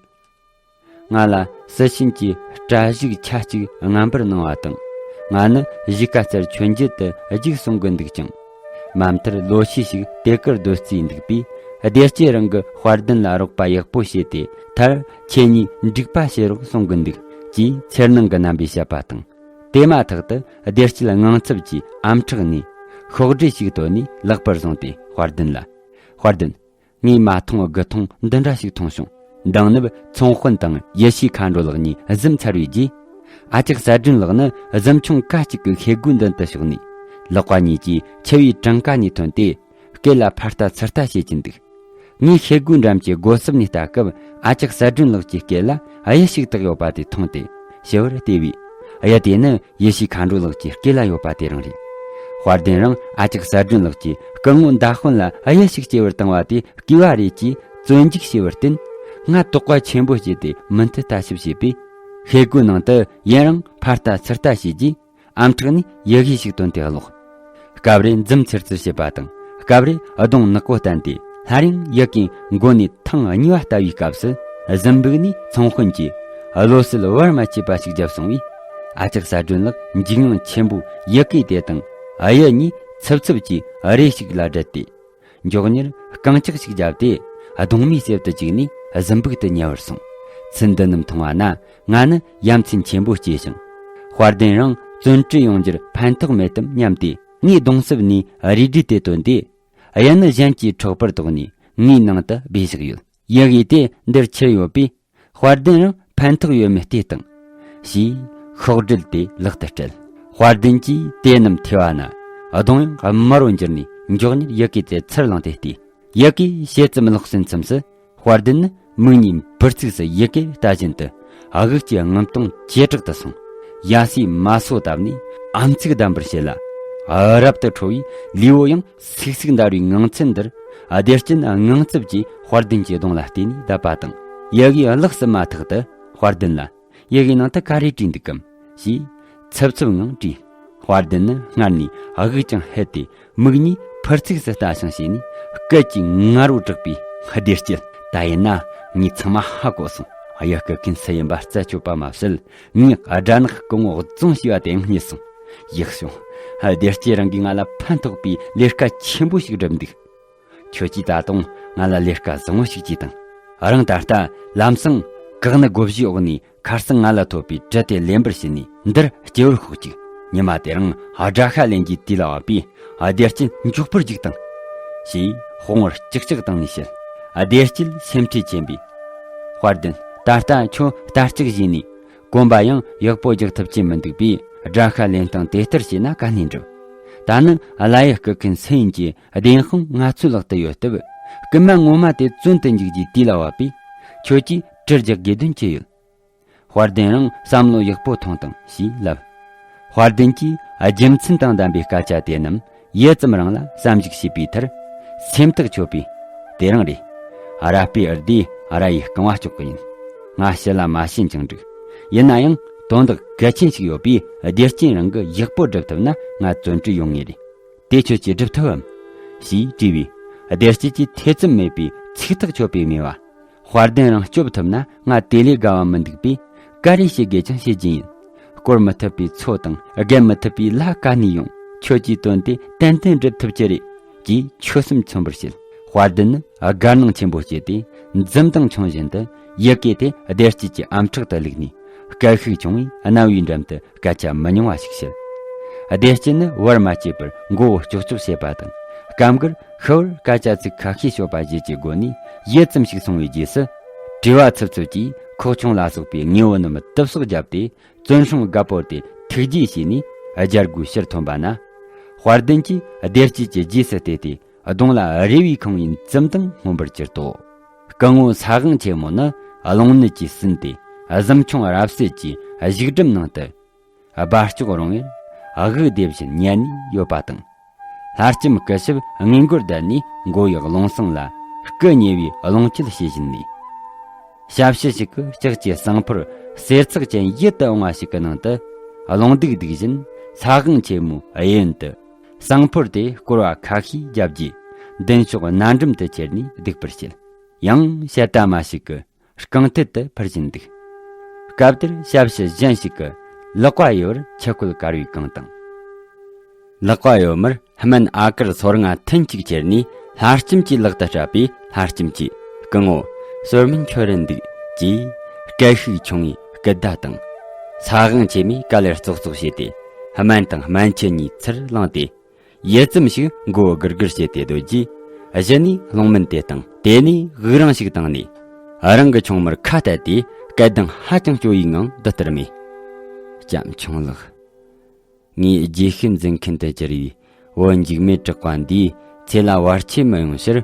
ང་ལ་སྲི་ཤིང་གི་སྐྲ་གཞུག་ཆ་གཅིག་རྔན་པར་གནང་བ་དང་། ང་ནི་གཞིས་ཀ་རྩར་མཆོད་མཇལ་དུ་རྒྱུགས་གསུང་གི་འདུག་ཅིང་། མ་མཐར་ལོ་ཤས་ཤིག་དེ་གར་སྡོད་རྩིས་འདུག་པས། བདེ་སྐྱིད་རང་གི་དཔལ་ལྡན་ལ་རོགས་པ་ཡག་པོ་བྱས་ཏེ། མཐར་ཁྱེད་གཉིས་འགྲིག་པ་བྱེད་རོགས་གསུང་གི་འདུག་ཅེས་འཚེར་སྣང་གི་རྣམ་པས་བཤད་པ་དང་། དེ་མ་ཐག་ཏུ་བདེ་སྐྱིད་དངངས་འཚབ་ཀྱིས་ཨམ་ཕྲག་ནས་ཤོག་དྲིལ་ཞིག་བཏོན་ནས་ལག་པར་བཟུང་སྟེ། དཔལ་ལྡན་ལ། དཔལ་ལྡན། ངས་མ་མཐོང་དགུ་མཐོང་འདི་འདྲ་ཞིག་མཐོང་བྱུང་། མདང་ནུབ་ཚོང་དཔོན་དང་ཡེ་ཤུའི་མཁའ་འགྲོ་ལགས་གཉིས་གཟིམ་ཚར་བའི་རྗེས། ཨ་ཅག་གསལ་སྒྲོན་ལགས་ནི་གཟིམ་ཆུང་ཀ་གཅིག་གི་ཤེལ་སྒོའི་མདུན་དུ་ཕྱོགས་ནས། ལག་པ་གཉིས་ཀྱིས་ཆུ་བོའི་གྲངས་ཀ་ནས་ཐོན་ཏེ། སྐེད་ལ་ཕར་ལྟ་ཚུར་ལྟ་བྱེད་ཀྱིན་འདུག་ངས་ཤེལ་སྒོའི་འགྲམ་གྱི་སྒོ་སྲུབས་ནས་ལྟ་སྐབས། ཨ་ཅག་གསལ་སྒྲོན་ལགས་ཀྱི་སྐེད་ལ་གཡུ་ཞིག་བཏགས་ཡོད་པ་དེ་མཐོང་སྟེ། ཞུ་བར་བལྟས་པས། གཡུ་དེ་ནི་ཡེ་ཤུའི་མཁའ་འགྲོ་ལགས་ཀྱི་སྐེ་ལ་ཡོད་པ་དེ་རང་རེད། དཔལ་ལྡན་རང་ཨ་ཅག་གསལ་སྒྲོན་ལགས་ཀྱིས་སྐུ་ངོ་མདའ་དཔོན་ལ་གཡུ་ཞིག་སྐྱེལ་བར་བཏང་བ་དེ་བརྐུས་པ་རེད་ཅེས་བཙོན་འཇུག་བྱས་པར་བརྟེན། སྔ་དོགས་པ་ཆེན་པོ་སྐྱེས་ཏེ་མུ་མཐུད་ལྟ་ཞིབ་བྱས་པས། ཤེལ་སྒོའི་ནང་དུ་ཡུན་རིང་ཕར་ལྟ་ཚུར་ལྟ་བྱས་རྗེས། ཨམ་ཕྲག་ནས་ཡི་གེ་ཞིག་བཏོན་ཏེ་ཀློག། སྐབས་རེ་འཛུམ་ཚེར་ཚེར་བྱེད་པ་དང་། སྐབས་རེ་གདོང་ནག་པོ་བསྟན་ཏེ། སླར་ཡང་ཡི་གེ་མགོ་ནས་ཐེངས་གཉིས་པ་ལྟ་བའི་སྐབས་སུ། གཟིམ་སྦུག་ནས་ཚོང་དཔོན་གྱིས་བློ་གསལ་བར་མ་ཆད་པ་ཞིག་བརྒྱབ་སོང་བས། ཨ་ཅག་ཟ་སྒྲོན་ལགས་འཇིགས་དངངས་ཆེན་པོས་ཡི་གེ་དེ་དང་གཡུ་གཉིས་ཚིབ་ཚིབ་ཀྱིས་རེ་ཞིག་ལ་སྦྲེལ་ཏེ། མགྱོགས་མྱུར་རྐང་ལྕགས་ཤིག་བརྒྱབ་སྟེ། གདོང་མའི་གསེབ་ཏུ་བཅུག་ནས་གཟིམ་སྦུག་ཏུ་ཉལ་བར་སོང་། ཚུལ་འདི་རྣམས་མཐོང་བ་ན། ང་ནི་ཡ་མཚན་ཆེན་པོ་སྐྱེས་ཤིང་། དཔལ་ལྡན་རང་བཙོན་གྲོལ་ཡོང་རྒྱུར་ཕན་ཐོགས་མེད་དམ་སྙམ་སྟེ། ངའི་གདུང་སྲབ་ནས་རས་བྲིས་དེ་བཏོན་ཏེ། གཡུ་ནི་གཞན་གྱིས་འཕྲོག་པར་དོགས་ནས་ངའི་ནང་དུ་སྦས་བཞག་ཡོད། ཡི་གེ་དེ་འདིར་ཁྱེར་ཡོད་པས། དཔལ་ལྡན་རང་ཕན་ཐོགས་ཡོད་མེད་བལྟས་དང་། ཞེས་ཤོག་དྲིལ་དེ་ལག་ཏུ་སྤྲད། དཔལ་ལྡན་གྱིས་དེ་རྣམས་ཐོས་པ་ན། གདོང་ཡང་དམར་པོར་འགྱུར་ནས། མགྱོགས་མྱུར་ཡི་གེ་དེ་ཚུར་བླངས་ཏེ་བལྟས། ཡི་གེ་ཕྱེད་ཙམ་ཀློག་ཟིན་མཚམས་སུ། དཔལ་ལྡན་ནི་མིག་གཉིས་འབུར་ཚུགས་སུ་ཡི་གེར་ལྟ་བཞིན་དུ། དབུགས་ཀྱི་རྔམ་སྟངས་ཇེ་དྲག་ཏུ་སོང་། ཡ་སེ་མ་སོ་བཏབ་ནས་ཨམ་ཚིག་བསྡམ་པར་བྱེད་ལ། རབ་ཏུ་ཁྲོ་བའི་ལུས་པོ་ཡང་སིག་སིག་འདར་བའི་ངང་ཚུལ་འདིར། བདེ་སྐྱིད་དངངས་འཚབ་ཀྱིས་དཔལ་ལྡན་གྱི་གདོང་ལ་བལྟས་ནས་བསྡད་པ་དང་། ཡི་གེ་ཀློག་ཟིན་མ་ཐག་ཏུ་དཔལ་ལྡན་ལ། ཡི་གེའི་ནང་དུ་ག་རེ་བྲིས་འདུག་གམ། ཞེས་འཚུབ་འཚུབ་ངང་དྲིས། དཔལ་ལྡན་ནི་སྔར་ནས་དབུགས་ཀྱང་ཧད་དེ། མིག་གཉིས་འཕུར་ཚུགས་སུ་ལྟ་ཞིང་བྱས་ནས། སྐད་ཀྱིས་ངར་པོ་དྲག་པས། བདེ་སྐྱིད། ད་ཡིན་ན་ངས་ཚང་མ་ཧ་གོ་སོང་། གཡུ་རྐུ་མཁན་སུ་ཡིན་པ་རྩད་གཅོད་པ་མ་ཟད། ངས་སྦྲ་ནག་སྐུ་ངོ་རྫོང་ཞེས་པ་དེ་ཡང་རྙེད་སོང་། ཡག་བྱུང་། བདེ་སྐྱིད་རང་གིས་ང་ལ་ཕན་ཐོགས་པའི་ལས་ཀ་ཆེན་པོ་ཞིག་བསྒྲུབས་འདུག། ཁྱོད་ཀྱིས་ད་དུང་ང་ལ་ལས་ཀ་བཟང་བོ་ཞིག་བགྱིས་དང་། རང་ད་ལྟ་ལམ་སང་བཀག་ནི་བགོ་བཞེས་འོག་ནས། ཁ་སང་ང་ལ་ཐོབ་པའི་དྲི་དེ་ལེན་པར་ཕྱིན་ནས། འདིར་སྐྱེ་བར་ཤོག་ཅིག། ཉི་མ་དེ་རིང་དགྲ་ཤ་ལེན་རྒྱུའི་དུས་ལ་བབ་པས། བདེ་སྐྱིད་མགྱོགས་པོར་རྒྱུགས་དང་། ཞེས་དཔུང་བར་ལྕག་ལྕག་བཏང་ནས་བཤད། བདེ་སྐྱིད་སེམས་ཁྲལ་ཆེན་པོས། དཔལ་ལྡན། ད་ལྟ་ཁྱོད་རྟ་ལྕག་བཞེས་ནས། གོམ་པ་ཡང་ཡག་པོ་རྒྱག་ཐུབ་ཀྱི་མི་འདུག་པས། དགྲ་ཤ་ལེན་སྟངས་དེ་ལྟར་བྱས་ན་ག་ནས་འགྲུབ། ད་ནི་ཀླ་ཡི་རྐུ་མཁན་སུ་ཡིན་གྱི་བདེན་དཔང་ང་ཚོའི་ལག་ཏུ་ཡོད་སྟབས། རྐུན་མ་ངོ་མ་དེ་བཙོན་དུ་འཇུག་རྒྱུའི་དུས་ལ་བབ་པས། ཁྱོད་ཀྱིས་གྲི་རྒྱག་དགོས་དོན་ཅི་ཡོད། དཔལ་ལྡན་རང་བསམ་བློ་ཡག་པོ་ཐོངས་དང་ཞེས་ལབ། དཔལ་ལྡན་གྱིས་རྒྱུ་མཚན་དང་ལྡན་པའི་སྐད་ཆ་དེ་རྣམས་ཡུད་ཙམ་རིང་ལ་བསམ་གཞིག་བྱས་པའི་མཐར། སེམས་ཐག་ཆོད་པས། དེ་རང་རེད། ར་སྤོས་འུར་དེས་ར་ཡི་རྐང་བ་གཅོག་གི་ཡིན། ང་ཕྱི་ལ་མ་ཕྱིན་ཀྱང་འགྲིག། ཡིན་ན་ཡང་དོན་དག་གལ་ཆེན་ཞིག་ཡོད་པས། བདེ་སྐྱིད་རང་གིས་ཡག་པོ་སྒྲུབ་ཐུབ་ན་ང་བཙོན་གྲོལ་ཡོང་ངེས་རེད། དེ་ཁྱོད་ཀྱིས་སྒྲུབ་ཐུབ་བམ། ཞེས་དྲིས་པས། བདེ་སྐྱིད་ཀྱིས་ཐེ་ཚོམ་མེད་པའི་ཚིག་ཐག་ཆོད་པའི་སྨྲས་པ། དཔལ་ལྡན་རང་སྐྱོབ་ཐུབ་ན་ང་དེ་ལས་དགའ་བ་མི་འདུག་པས། ག་རེ་བྱེད་དགོས་ཀྱང་བྱེད་ཀྱི་ཡིན། བསྐོར་མི་ཐུབ་པའི་མཚོ་དང་བརྒལ་མི་ཐུབ་པའི་ལྷ་ག་ནས་ཡོང་། ཁྱོད་ཀྱི་དོན་དེ་ཏན་ཏན་འགྲུབ་ཐུབ་ཀྱི་རེད། ཅེས་ཆོད་སེམས་མཚོན་པར་བྱེད། དཔལ་ལྡན་ནི་དགའ་སྣང་ཆེན་པོ་སྐྱེས་ཏེ། འཛུམ་མདངས་ཆུང་བཞིན་དུ་ཡི་གེ་དེ་བདེ་སྐྱིད་ཀྱི་ཨམ་ཕྲག་ཏུ་བླུགས་ནས། སྐད་ཤུགས་ཆུང་བས་རྣ་བའི་འགྲམ་དུ་སྐད་ཆ་མི་ཉུང་བ་ཞིག་བཤད། བདེ་སྐྱིད་ནི་བར་མ་ཆད་པར་མགོ་བོ་ལྕོག་ལྕོག་བྱེད་པ་དང་། སྐབས་འགར་ཤི་བར་སྐད་ཆ་ཚིག་ཁ་ཤས་ཤོད་པ་བཅས་ཀྱི་སྒོ་ནས། ཡུད་ཙམ་ཞིག་སོང་བའི་རྗེས་སུ། བྲེལ་བ་འཚུབ་འཚུབ་ཀྱིས་ཁོག་ཆུང་ལ་སོགས་པའི་དངོས་པོ་རྣམས་གཏུབ་གསོག་བརྒྱབ་སྟེ། བཙོན་སྲུང་རྒད་པོ་དེ་ཐུགས་རྗེ་བྱས་ནས་རྒྱལ་སྒོའི་ཕྱིར་ཐོན་པ་ན། དཔལ་ལྡན་གྱིས་བདེ་སྐྱིད་ཀྱི་རྗེས་སུ་བལྟས་ཏེ། གདོང་ལ་རེ་བའི་ཁང་བའི་འཛུམ་མདངས་མངོན་པར་གྱུར་ཏོ། སྐུ་ངོ་ས་དབང་ཆེན་མོ་ནི་རླུང་ནད་ཀྱིས་ཟིན་ཏེ། གཟིམ་ཆུང་རབ་གསལ་གྱི་བཞུགས་སྒྲུབ་ནང་དུ། སྦ་ལྕོག་རུང་བའི་དབུགས་བདེ་བཞིན་ཉལ་ནས་ཡོད་པ་དང་། ལྷ་ལྕམ་སྐུ་ཞབས་དངུལ་མགོར་བསྡད་ནས། མགོ་ཡི་རླུང་སྲང་ལ་སྐུ་ཉེ་བའི་རླུང་བཅུད་བྱེད་བཞིན་ནས། ཞབས་ཕྱི་ཞིག་གི་ལྕགས་ཀྱི་ཟངས་ཕོར་གསེར་ཚག་ཅན་ཡིད་དུ་འོང་བ་ཞིག་གི་ནང་དུ། རླུང་རྡུགས་རྡུགས་བཞིན་ས་དབང་ཆེན་མོའི་གཡས་གཡོན་དུ། ཟངས་ཕོར་དེ་བསྐོར་བ་ཁ་ཤས་བརྒྱབ་རྗེས། མདུན་ཕྱོགས་སྣ་འགྲམ་དུ་ཁྱེར་ནས་བདུག་པར་བྱེད། ཡང་ཞལ་ཏ་མ་ཞིག་གི་རྐང་མཐིལ་དུ་འཕུར་བཞིན་འདུག། སྐབས་དེར་ཞབས་ཕྱི་གཞན་ཞིག་གིས་ལག་པ་གཡོ་བར་ཆུ་ཁོལ་དཀར་བའི་གང་དང་། ལག་པ་གཡོ་མར་སྨན་ཨ་ཀར་སོ་ལྔ་ཐུན་གཅིག་ཁྱེར་ནས་ལྷ་ལྕམ་གྱི་ལག་ཏུ་སྤྲད་པས། ལྷ་ལྕམ་གྱིས། སྐུ་ངོ། སོར་མོ་འཁྱོར་རན་འདུག། ཅེས་སྐད་ཤུགས་ཆུང་བའི་སྐུལ་བརྡ་བཏང་། ས་དབང་ཆེན་མོས་ག་ལེར་ཙོག་ཙོག་བྱས་ཏེ། སྨན་དང་སྨན་ཆུ་གཉིས་ཚུར་བླངས་ཏེ། ཡུད་ཙམ་ཞིག་མགོ་བོ་སྒུར་སྒུར་བྱས་ཏེ་སྡོད་རྗེས། གཞི་ནས་རླུང་སྨན་དེ་བཏང་། དེ་ནས་དབུགས་རིང་ཞིག་བཏང་ནས། རང་གི་ཆུང་མར་ཁ་གཏད་དེ། སྐད་གདངས་ཧ་ཅང་སྐྱོ་བའི་ངང་འདི་ལྟར་སྨྲས། ལྕམ་ཆུང་ལགས། ངའི་རྗེས་ཤུལ་འཛིན་མཁན་དུ་གྱུར་བའི་བུ་འཇིགས་མེད་གྲགས་པ་འདིས་ཚེ་ལ་བར་ཆད་མི་ཡོང་ཕྱིར།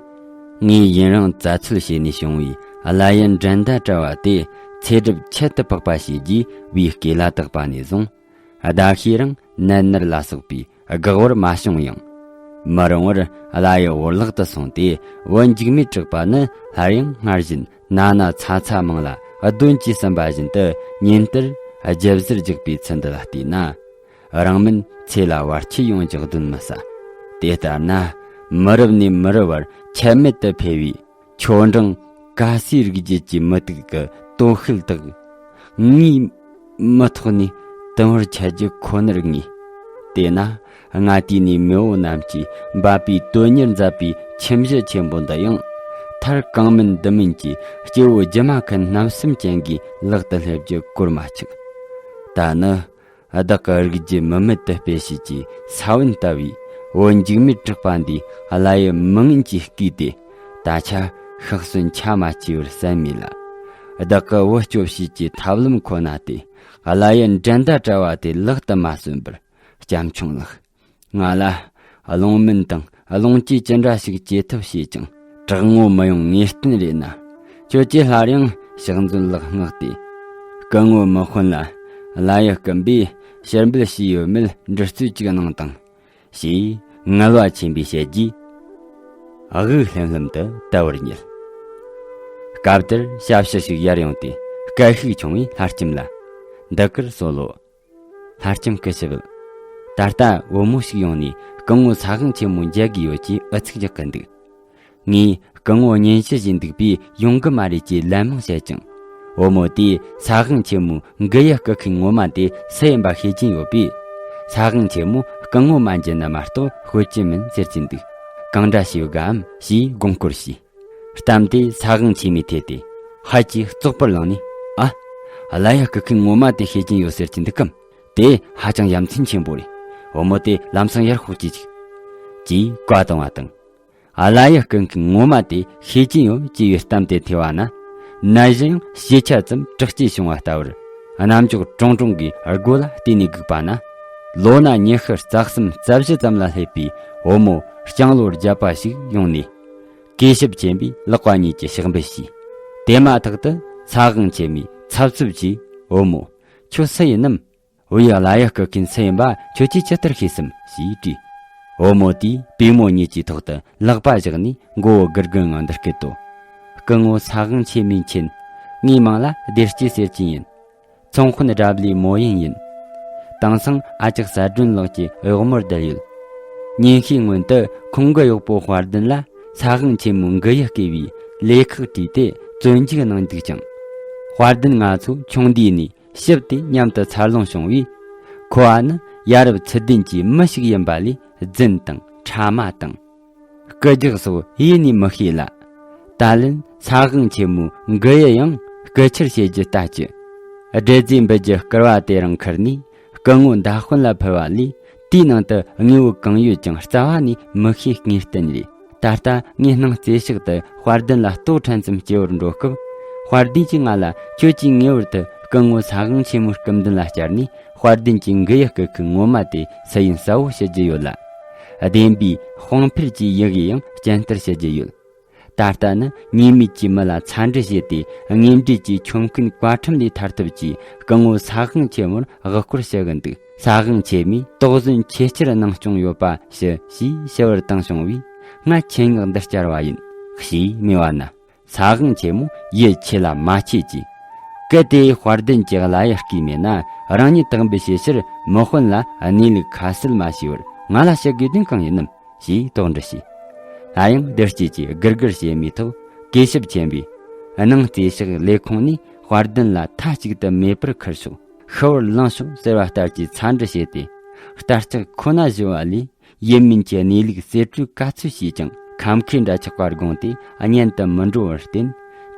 ངས་ཡུན་རིང་བཙལ་འཚོལ་བྱས་ནས་བྱུང་བའི་བླ་ཡུལ་འགྲན་ཟླ་བྲལ་བ་དེ་ཚེ་སྒྲུབ་ཁྱད་དུ་འཕགས་པ་བྱས་རྗེས་བུའི་སྐེ་ལ་བཏགས་པ་ནས་བཟུང་། ཟླ་ཤས་རིང་ནད་མནར་ལ་སོགས་པའི་དགག་པར་མ་བྱུང་ཡང་། མི་རུང་བར་བརླ་ཡི་འོར་ལག་ཏུ་སོང་སྟེ། བུ་འཇིགས་མེད་གྲགས་པ་ནི་སླར་ཡང་སྔར་བཞིན་ན་ན་ཚ་ཚ་མང་ལ་གདོན་གྱིས་ཟིན་པ་བཞིན་དུ་ཉིན་ལྟར་རྒྱབ་གཟུར་རྒྱག་པའི་ཚུལ་འདི་ལ་བལྟས་ན། རང་མིན་ཚེ་ལ་བར་ཆད་ཡོང་རྒྱུ་གདོན་མི་ཟ། དེ་ལྟར་ན། མི་རབས་ནས་མི་རབས་བར་ཆད་མེད་དུ་འཕེལ་བའི་ཆོ་འབྲིང་ཀ་སའི་རིགས་རྒྱུད་ཀྱི་མུ་ཏིག་གི་དོ་ཤལ་དག་ངའི་མི་ཐོག་ནས་དུམ་བུར་ཆད་རྒྱུ་ཁོ་ནར་ངེས། དེས་ན། སྔ་དུས་ནས་མེས་པོ་རྣམས་ཀྱིས་འབད་པའི་དོན་གཉེར་མཛད་པའི་ཁྱིམ་གཞི་ཆེན་པོ་འདི་ཡང་། མཐར་གང་མིན་འདི་མིན་གྱི་སྐྱེ་བོ་སྒྱུ་མ་མཁན་རྣམ་གསུམ་ཅན་གྱི་ལག་ཏུ་སླེབས་རྒྱུ་གོར་མ་ཆག། ད་ནི། བདག་གི་རིགས་རྒྱུད་མི་མེད་དུ་སྤེལ་བྱེད་ཀྱི་ས་བོན་ལྟ་བུའི་བུ་འཇིགས་མེད་གྲགས་པ་འདིས་བརླ་ཡི་མི་ངན་གྱིས་བརྐུས་ཏེ། ད་ཆ་ཤི་གསོན་ཆ་མ་མཆིས་པར་ཟད་མེད་ལ། བདག་གི་བུ་སྐྱོབ་བྱེད་ཀྱི་ཐབས་ལམ་ཁོ་ན་སྟེ། བརླ་ཡི་འགྲན་ཟླ་བྲལ་བ་དེ་ལག་ཏུ་མ་སོན་པར། སྐྱབས་མཆོང་ལགས། ང་ལ་རླུང་སྨན་དང་རླུང་སྐྱེས་ཅི་འདྲ་ཞིག་སྐྱེ་ཐབས་བྱས་ཀྱང་དྲག་ངོ་མི་ཡོང་ངེས་གཏན་རེད་ན། ཁྱོད་ཀྱིས་སླར་ཡང་ཕྱག་མཛོད་ལག་སྔགས་ཏེ། སྐུ་ངོ་མི་དཔོན་ལ་བརླ་ཡི་སྐུ་འབུས་ཕྱིར་འབུལ་བྱས་ཡོད་མེད་འདྲི་རྩོད་ཅིག་གནང་དང་། ཞེས་ངལ་བ་ཆེན་པོས་བཤད་རྗེས། དབུགས་ལྷེམ་ལྷེམ་དུ་བལྟ་བར་ཉལ། སྐབས་དེར་ཞབས་ཕྱི་ཞིག་ཡར་ཡོང་སྟེ་སྐད་ཤུགས་ཆུང་བས་ལྷ་ལྕམ་ལ། འདི་སྐུར་གསོལ་ལོ། ལྷ་ལྕམ་སྐུ་ཞབས། ད་ལྟ་བུ་མོ་ཞིག་ཡོང་ནས་སྐུ་ངོ་ས་དབང་ཆེན་མོ་མཇལ་དགོས་ཡོད་ཅེས་ཨུ་ཚུགས་རྒྱག་གི་འདུག། ངས་སྐུ་ངོ་གཉེན་བཤེས་བྱས་འདུག་པས་ཡོང་གི་མ་རེད་ཅེས་ལན་མང་བཤད་ཀྱང་། བུ་མོ་དེས་ས་དབང་ཆེན་མོའི་མགུལ་ཡ་སྐུ་མཁན་ངོ་མ་དེ་སུ་ཡིན་པ་ཤེས་ཀྱིན་ཡོད་པས། ས་དབང་ཆེན་མོ་སྐུ་ངོ་མ་མཇལ་ན་མ་གཏོགས་ཤོད་ཀྱི་མིན་ཟེར་གྱིན་འདུག། གང་འདྲ་ཞིག་ཡོད་གམ་ཞེས་དགོངས་སྐོར་བྱས། གཏམ་དེ་ས་དབང་ཆེན་མོས་ཐོས་ཏེ། ཧད་ཀྱིས་བཙོག་པར་ལངས་ནས། ཨ། བརླ་ཡ་སྐུ་མཁན་ངོ་མ་དེ་ཤེས་ཀྱིན་ཡོད་ཟེར་གྱིན་འདུག་གམ། དེ་ཧ་ཅང་ཡ་མཚན་ཆེན་པོ་རེད། བུ་མོ་དེ་ལམ་སང་ཡར་ཤོག་ཅིག། ཅེས་བཀའ་བཏང་བ་དང་། བརླ་ཡ་སྐུ་མཁན་ངོ་མ་དེ་ཤེས་ཀྱིན་ཡོད་ཅེས་པའི་གཏམ་དེ་ཐོས་པ་ན། ན་གཞོན་ཡང་ཞེ་ཆ་ཙམ་དྲག་སྐྱེད་བྱུང་བ་ལྟ་བུར། རྣམ་འགྱོགས་ཀྲོང་ཀྲོང་གིས་སྒོ་ལ་བལྟས་ནས་སྒུག་པ་ན། ལོ་ན་ཉི་ཤུ་རྩ་གསུམ་རྩ་བཞི་ཙམ་ལ་སླེབས་པའི་བུ་མོ་ལྕང་ལོ་བརྒྱད་པ་ཞིག་ཡོང་ནས། གུས་ཞབས་ཆེན་པོས་ལག་པ་གཉིས་ཀྱིས་ཕྱག་འབུལ་བྱས། དེ་མ་ཐག་ཏུ་ས་དབང་ཆེན་མོས་འཚབ་འཚུབ་ཀྱིས། བུ་མོ། ཁྱོད་སུ་ཡིན་ནམ། བུ་ཡི་བརླ་ཡ་སྐུ་མཁན་སུ་ཡིན་པ་ཁྱོད་ཀྱིས་ཇི་ལྟར་ཤེས་སམ་ཞེས་དྲིས། བུ་མོ་དེས་པུས་མོ་གཉིས་ཀྱི་ཐོག་ཏུ་ལག་པ་བཞག་ནས་མགོ་བོ་སྒུར་སྒུར་ངང་འདི་སྐད་དོ། སྐུ་ངོ་ས་དབང་ཆེན་མོའི་མཆན། ངའི་མིང་ལ་བདེ་སྐྱིད་ཟེར་གྱི་ཡིན། ཚོང་དཔོན་དགྲ་བླའི་མོ་ཡིན་ཡིན། དེང་སང་ཨ་ཅག་གསལ་སྒྲོན་ལགས་ཀྱི་གཡོག་མོར་བསྡད་ཡོད། ཉིན་ཤས་སྔོན་དུ་ཁོང་གི་གཡོག་པོ་དཔལ་ལྡན་ལ་ས་དབང་ཆེན་མོའི་མགུལ་ཡུ་བརྐུས་པའི་ལས་ཁག་བྲིས་ཏེ་བཙོན་འཇུག་གནང་འདུག་ཅིང་། དཔལ་ལྡན་ང་ཚོ་ཆུང་དུས་ནས་ཞིབ་སྟེ་མཉམ་དུ་འཚར་ལོངས་བྱུང་བས། ཁོ་བ་ནི་ཡ་རབས་ཚུལ་ལྡན་གྱི་མི་ཞིག་ཡིན་པ་ལས་རྫུན་དང་ཕྲ་མ་དང་། སྐུ་རྒྱག་སོགས་ཡེ་ནས་མི་ཤེས་ལ། ད་ལན་ས་དབང་ཆེན་མོའི་མགུལ་ཡུ་ཡང་སྐུ་ཁྱེར་བྱེད་རྒྱུ་ལྟ་ཅི། སྒྲིལ་རྫས་འབུལ་རྒྱུ་སྐུར་བ་དེ་རིང་ཁུར་ནས་སྐུ་ངོ་མདའ་དཔོན་ལ་ཕུལ་བ་ལས། དེའི་ནང་དུ་དངོས་པོ་གང་ཡོད་ཀྱང་རྩ་བ་ནས་མི་ཤེས་ངེས་གཏན་རེད། ད་ལྟ་ངས་སྣང་རྩེ་ཕྱོགས་དུ་དཔལ་ལྡན་ལ་ལྟོ་ཕྲན་ཙམ་སྐྱེལ་བར་འགྲོ་སྐབས། དཔལ་ལྡན་གྱིས་ང་ལ་ཁྱོད་ཀྱིས་ངེས་པར་དུ་སྐུ་ངོ་ས་དབང་ཆེན་མོའི་སྐུ་མདུན་ལ་བཅར་ནས། དཔལ་ལྡན་གྱི་མགུལ་ཡུ་བརྐུ་མཁན་ངོ་མ་དེ་སུ་ཡིན་གསལ་བོ་བྱེད་རྒྱུ་ཡོད་ལ། བདེན་པའི་དཔང་འཕེར་གྱི་ཡི་གེ་ཡང་སྤྱན་བསྟར་བྱེད་རྒྱུ་ཡོད། ད་ལྟ་ནི་ཉེས་མེད་ཀྱི་མི་ལ་འཚམས་འདྲི་བྱས་ཏེ། དངོས་འབྲེལ་གྱི་ཁྱོམ་རྐུན་བཀའ་ཁྲིམས་ལས་ཐར་ཐབས་ཀྱིས་སྐུ་ངོ་ས་དབང་ཆེན་མོར་དབུ་སྐོར་ཞུ་གི་འདུག། ས་དབང་ཆེན་མོས་དོགས་ཟོན་ཆེས་ཆེར་གནང་སྐྱོང་ཡོད་པ་ཞུ་ཞེས་ཞུ་བར་བཏང་བྱུང་བས། ང་ཆེད་མངགས་འདིར་བཅར་བ་ཡིན། ཞེས་སྨྲས་པ་ན། ས་དབང་ཆེན་མོ་ཡིད་ཆེས་ལ་མ་ཆེས་ཀྱིས། གལ་ཏེ་དཔལ་ལྡན་གྱི་བརླ་ཡུ་བརྐུས་མེད་ན། རང་ཉིད་དག་འབུལ་བྱེད་ཕྱིར་མི་དཔོན་ལ་གནས་ལུགས་ཁ་གསལ་མ་ཞུས་པར་ང་ལ་བཤད་དགོས་དོན་གང་ཡིན་ནམ། ཞེས་དོགས་འདྲི་བྱས། ལ་ཡང་བདེ་སྐྱིད་ཀྱིས་སྒུར་སྒུར་བྱས་མི་ཐོག། གུས་ཞབས་ཆེན་པོས། སྣང་རྩེ་ཕྱོགས་ལས་ཁུངས་ནས་དཔལ་ལྡན་ལ་མཐའ་གཅིག་ཏུ་མེད་པར་ཁུར་ཤོག། ཤི་བར་ལངས་ཤོག་ཟེར་བ་ལྟར་གྱི་འཚམས་འདྲི་བྱས་ཏེ། རྟ་ལྕག་ཁོ་ན་བཞུ་བ་ལས། ཡིན་མིན་གྱི་གནས་ལུགས་གསེད་བཀྲོལ་ག་ཚོད་བྱས་ཀྱང་ཁམ་ཁའི་འདྲ་ཆགས་པ་དགོངས་ཏེ་གཉེན་དུ་མི་འགྲོ་བར་བརྟེན།